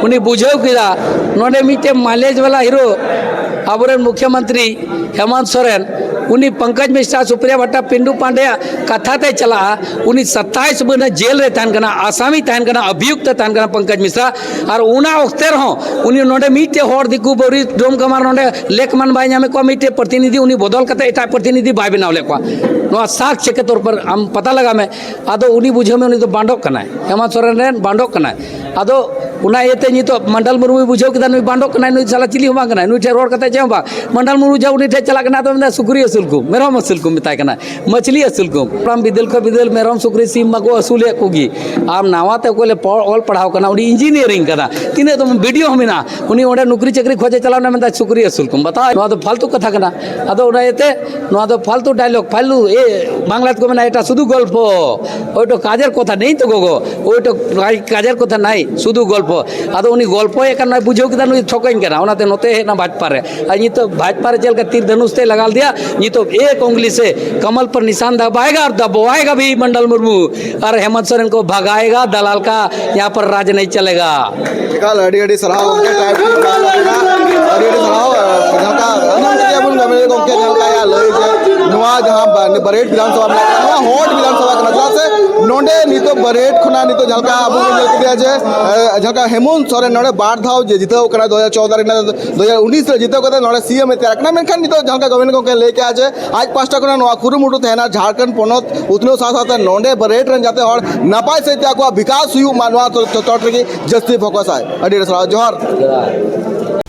ᱩᱱᱤ ᱵᱩᱡᱷᱟᱹᱣ ᱠᱮᱫᱟ, ᱱᱚᱰᱮ ᱢᱤᱫᱴᱮᱱ ᱢᱟᱭᱞᱮᱡᱽ ᱵᱟᱞᱟ ᱦᱤᱨᱳ, ᱟᱵᱚᱨᱮᱱ ᱢᱩᱠᱷᱭᱚᱢᱚᱱᱛᱨᱤ ᱦᱮᱢᱚᱱᱛ ᱥᱚᱨᱮᱱ, ᱩᱱᱤ ᱯᱚᱝᱠᱚᱡᱽ ᱢᱤᱥᱨᱟ, ᱥᱩᱯᱨᱤᱭᱟ ᱵᱷᱟᱴᱴᱟ, ᱯᱤᱱᱰᱩ ᱯᱟᱱᱰᱮᱭᱟᱜ ᱠᱟᱛᱷᱟ ᱛᱮ ᱪᱟᱞᱟᱜᱼᱟ᱾ ᱩᱱᱤ ᱥᱟᱛᱟᱭᱤᱥ ᱢᱟᱹᱦᱱᱟᱹ ᱡᱮᱞ ᱨᱮ ᱛᱟᱦᱮᱱ ᱠᱟᱱᱟ, ᱟᱥᱟᱢᱤ ᱛᱟᱦᱮᱱ ᱠᱟᱱᱟ, ᱚᱵᱷᱤᱭᱩᱠᱛ ᱛᱟᱦᱮᱱ ᱠᱟᱱᱟ ᱯᱚᱝᱠᱚᱡᱽ ᱢᱤᱥᱨᱟ᱾ ᱟᱨ ᱚᱱᱟ ᱚᱠᱛᱮ ᱨᱮᱦᱚᱸ ᱩᱱᱤ ᱱᱚᱰᱮ ᱢᱤᱫᱴᱮᱡ ᱦᱚᱲ ᱫᱤᱠᱩ ᱵᱟᱹᱣᱨᱤ ᱰᱳᱢ ᱠᱟᱢᱟᱨ ᱱᱚᱰᱮ ᱞᱮᱠᱢᱟᱱ ᱵᱟᱭ ᱧᱟᱢᱮᱫ ᱠᱚᱣᱟ, ᱢᱤᱫᱴᱮᱡ ᱯᱨᱚᱛᱤᱱᱤᱫᱷᱤ ᱩᱱᱤ ᱵᱚᱫᱚᱞ ᱠᱟᱛᱮ ᱮᱴᱟᱜ ᱯᱨᱚᱛᱤᱱᱤᱫᱷᱤ ᱵᱟᱭ ᱵᱮᱱᱟᱣ ᱞᱮᱫ ᱠᱚᱣᱟ᱾ ᱱᱚᱣᱟ ᱥᱟᱠ ᱪᱮᱠᱮ ᱛᱚᱨ ᱯᱚᱨ ᱟᱢ ᱯᱟᱛᱟ ᱞᱟᱜᱟᱣ ᱢᱮ᱾ ᱟᱫᱚ ᱩᱱᱤ ᱵᱩᱡᱷᱟᱹᱣ ᱢᱮ, ᱩᱱᱤ ᱫᱚ ᱵᱟᱱᱰᱚᱜ ᱠᱟᱱᱟᱭ, ᱦᱮᱢᱚᱱᱛ ᱥᱚᱨᱮᱱ ᱨᱮᱱ ᱵᱟᱱᱰᱚᱜ ᱠᱟᱱᱟᱭ᱾ ᱟᱫᱚ ᱚᱱᱟ ᱤᱭᱟᱹᱛᱮ ᱱᱤᱛᱚᱜ ᱢᱚᱱᱰᱚᱞ ᱢᱩᱨᱢᱩᱭ ᱵᱩᱡᱷᱟᱹᱣ ᱠᱮᱫᱟ ᱱᱩᱭ ᱵᱟᱱᱰᱚᱜ ᱠᱟᱱᱟᱭ, ᱱᱩᱭ ᱥᱟᱞᱟ ᱪᱤᱞᱤ ᱦᱚᱸ ᱵᱟᱝ ᱠᱟᱱᱟᱭ, ᱱᱩᱭ ᱴᱷᱮᱱ ᱨᱚᱲ ᱠᱟᱛᱮ ᱪᱮᱫ ᱦᱚᱸ ᱵᱟᱝ᱾ ᱢᱚᱱᱰᱚᱞ ᱢᱩᱨᱢᱩ ᱡᱟ ᱩᱱᱤ ᱴᱷᱮᱱ ᱪᱟᱞᱟᱜ ᱠᱟᱱᱟ, ᱟᱫᱚ ᱢᱮᱱᱫᱟ ᱥᱩᱠᱨᱤ ᱟᱹᱥᱩᱞ ᱠᱚᱢ, ᱢᱮᱨᱚᱢ ᱟᱹᱥᱩᱞ ᱠᱚᱢ ᱢᱮᱛᱟᱭ ᱠᱟᱱᱟ, ᱢᱟᱹᱪᱷᱞᱤ ᱟᱹᱥᱩᱞ ᱠᱚᱢ᱾ ᱦᱟᱯᱲᱟᱢ ᱵᱤᱫᱟᱹᱞ ᱠᱷᱚᱱ ᱵᱤᱫᱟᱹᱞ ᱢᱮᱨᱚᱢ ᱥᱩᱠᱨᱤ ᱥᱤᱢ ᱢᱟᱠᱚ ᱟᱹᱥᱩᱞᱮᱫ ᱠᱚᱜᱮ᱾ ᱟᱢ ᱱᱟᱣᱟ ᱛᱮ ᱚᱠᱚᱭ ᱞᱮ ᱯᱚ-, ᱚᱞ ᱯᱟᱲᱦᱟᱣ ᱠᱟᱱᱟ, ᱩᱱᱤ ᱤᱧᱡᱤᱱᱤᱭᱟᱨᱤᱝ ᱠᱟᱱᱟ, ᱛᱤᱱᱟᱹᱜ ᱛᱟᱵᱚᱱ ᱵᱤᱰᱤᱭᱳ ᱦᱚᱸ ᱢᱮᱱᱟᱜᱼᱟ, ᱩᱱᱤ ᱚᱸᱰᱮ ᱱᱩᱠᱨᱤ ᱪᱟᱹᱠᱨᱤ ᱠᱷᱚᱡᱮ ᱪᱟᱞᱟᱣ ᱮᱱᱟ, ᱢᱮᱱᱫᱟ ᱥᱩᱠᱨᱤ ᱟᱹᱥᱩᱞ ᱠᱚᱢ᱾ ᱵᱟᱛᱟᱣ, ᱱᱚᱣᱟ ᱫᱚ ᱯᱷᱟᱞᱛᱩ ᱠᱟᱛᱷᱟ ᱠᱟᱱᱟ᱾ ᱟᱫᱚ ᱚᱱᱟ ᱤᱭᱟᱹᱛᱮ ᱱᱚᱣᱟ ᱫᱚ ᱯᱷᱟᱞᱛᱩ ᱰᱟᱭᱞᱚᱜ, ᱯᱷᱟᱞᱛᱩ, ᱮ, ᱵᱟᱝᱞᱟ ᱛᱮᱠᱚ ᱢᱮᱱᱟ, "এটা শুধু গল্প, ওই তো কাজের কথা নেই তো গো, ওই তো কাজ-, কাজের কথা নাই, শুধু গল্প।" ᱟᱫᱚ ᱩᱱᱤ ᱜᱚᱞᱯᱚᱭᱮᱫ ᱠᱟᱱ ᱱᱚᱣᱟᱭ ᱵᱩᱡᱷᱟᱹᱣ ᱠᱮᱫᱟ, ᱱᱩᱭ ᱴᱷᱚᱠᱟᱹᱧ ᱠᱟᱱᱟ, ᱚᱱᱟᱛᱮ ᱱᱚᱛᱮ ᱦᱮᱡ ᱮᱱᱟ ᱵᱷᱟᱡᱽᱯᱟ ᱨᱮ᱾ ᱟᱨ ᱱᱤᱛᱚᱜ ᱵᱷᱟᱡᱽᱯᱟ ᱨᱮ ᱪᱮᱫ ᱞᱮᱠᱟ ᱛᱤᱨ ᱫᱷᱟᱹᱱᱩᱥ ᱛᱮ ᱞᱟᱜᱟ ᱞᱮᱫᱮᱭᱟ, ᱱᱤᱛᱚᱜ ᱮᱠ ᱩᱝᱜᱞᱤ ᱥᱮ ᱠᱟᱢᱟᱞ ᱯᱟᱨ ᱱᱤᱥᱟᱱ ᱫᱟᱵᱟᱭᱮᱜᱟ ᱟᱨ ᱫᱟᱵᱟᱣᱟᱭᱮᱜᱟ ᱵᱷᱤ ᱢᱚᱱᱰᱚᱞ ᱢᱩᱨᱢᱩ, ᱟᱨ ᱦᱮᱢᱚᱱᱛ ᱥᱚᱨᱮᱱ ᱠᱚ ᱵᱷᱟᱜᱟᱭᱮᱜᱟ, ᱫᱟᱞᱟᱞ ᱠᱟ ᱭᱟᱦᱟᱸ ᱯᱟᱨ ᱨᱟᱡᱽ ᱱᱟᱦᱤᱸ ᱪᱟᱞᱮᱜᱟ᱾ ᱮᱠᱟᱞ, ᱟᱹᱰᱤ ᱟᱹᱰᱤ ᱥᱟᱨᱦᱟᱣ ᱜᱚᱢᱠᱮ, time ᱠᱚ ᱮᱢ ᱠᱟᱛᱮ᱾ ᱟᱹᱰᱤ ᱟᱹᱰᱤ ᱥᱟᱨᱦᱟᱣ᱾ ᱡᱟᱦᱟᱸ ᱞᱮᱠᱟ ᱟᱸᱡᱚᱢ ᱠᱮᱫ ᱜᱮᱭᱟ ᱵᱚᱱ ᱜᱚᱢᱠᱮ ᱡᱟᱦᱟᱸ ᱞᱮᱠᱟ ᱟᱭᱟᱜ ᱞᱟᱹᱭ ᱡᱮ ᱱᱚᱣᱟ ᱡᱟᱦᱟᱸ ᱵᱟ-, ᱵᱟᱨᱮᱴ ᱵᱤᱫᱷᱟᱱ ᱥᱚᱵᱷᱟ ᱢᱮᱱᱟᱜ ᱠᱟᱫᱟ, ᱱᱚᱣᱟ ᱦᱚᱴ ᱵᱤᱫᱷᱟᱱ ᱥᱚᱵᱷᱟ ᱠᱟᱱᱟ, ᱪᱮᱫᱟᱜ ᱥᱮ ᱱᱚᱰᱮ ᱱᱤᱛᱚᱜ ᱵᱟᱨᱮᱴ ᱠᱷᱚᱱᱟᱜ ᱱᱤᱛᱚᱜ ᱡᱟᱦᱟᱸ ᱞᱮᱠᱟ ᱟᱵᱚ ᱵᱚᱱ ᱧᱮᱞ ᱠᱮᱫᱮᱭᱟ ᱡᱮ, ᱮ, ᱡᱟᱦᱟᱸ ᱞᱮᱠᱟ ᱦᱮᱢᱚᱱᱛ ᱥᱚᱨᱮᱱ ᱱᱚᱰᱮ ᱵᱟᱨ ᱫᱷᱟᱣ ᱡᱮ ᱡᱤᱛᱟᱹᱣ ᱠᱟᱱᱟ, ᱫᱩ ᱦᱟᱡᱟᱨ ᱪᱳᱫᱽᱫᱚ ᱨᱮ, ᱫᱩ ᱦᱟᱡᱟᱨ ᱩᱱᱤᱥ ᱨᱮ ᱡᱤᱛᱟᱹᱣ ᱠᱟᱛᱮ ᱱᱚᱰᱮ ᱥᱤ ᱮᱢ ᱮ ᱛᱮᱭᱟᱨ ᱠᱟᱱᱟ, ᱢᱮᱱᱠᱷᱟᱱ ᱱᱤᱛᱚᱜ ᱡᱟᱦᱟᱸ ᱞᱮᱠᱟ ᱜᱳᱵᱤᱱᱫ ᱜᱚᱢᱠᱮ ᱞᱟᱹᱭ ᱠᱮᱜᱼᱟ ᱡᱮ ᱟᱡ ᱯᱟᱥᱴᱟ ᱠᱷᱚᱱᱟᱜ ᱱᱚᱣᱟ ᱠᱩᱨᱩᱢᱩᱴᱩ ᱛᱟᱦᱮᱱᱟ ᱡᱷᱟᱲᱠᱷᱚᱸᱰ ᱯᱚᱱᱚᱛ ᱩᱛᱱᱟᱹᱣ ᱥᱟᱶ ᱥᱟᱶᱛᱮ ᱱᱚᱰᱮ ᱵᱟᱨᱮᱴ ᱨᱮᱱ ᱡᱟᱛᱮ ᱦᱚᱲ ᱱᱟᱯᱟᱭ ᱥᱟᱺᱦᱤᱡ ᱛᱮ ᱟᱠᱚᱣᱟᱜ ᱵᱤᱠᱟᱥ ᱦᱩᱭᱩᱜ ᱢᱟ, ᱱᱚᱣᱟ ᱛᱚ-, ᱛᱚ-, ᱪᱚᱴ ᱨᱮᱜᱮ ᱡᱟᱹᱥᱛᱤ ᱯᱷᱳᱠᱟᱥ ᱟᱭ᱾ ᱟᱹᱰᱤ ᱟᱹᱰᱤ ᱥᱟᱨᱦᱟᱣ, ᱡᱚᱦᱟᱨ᱾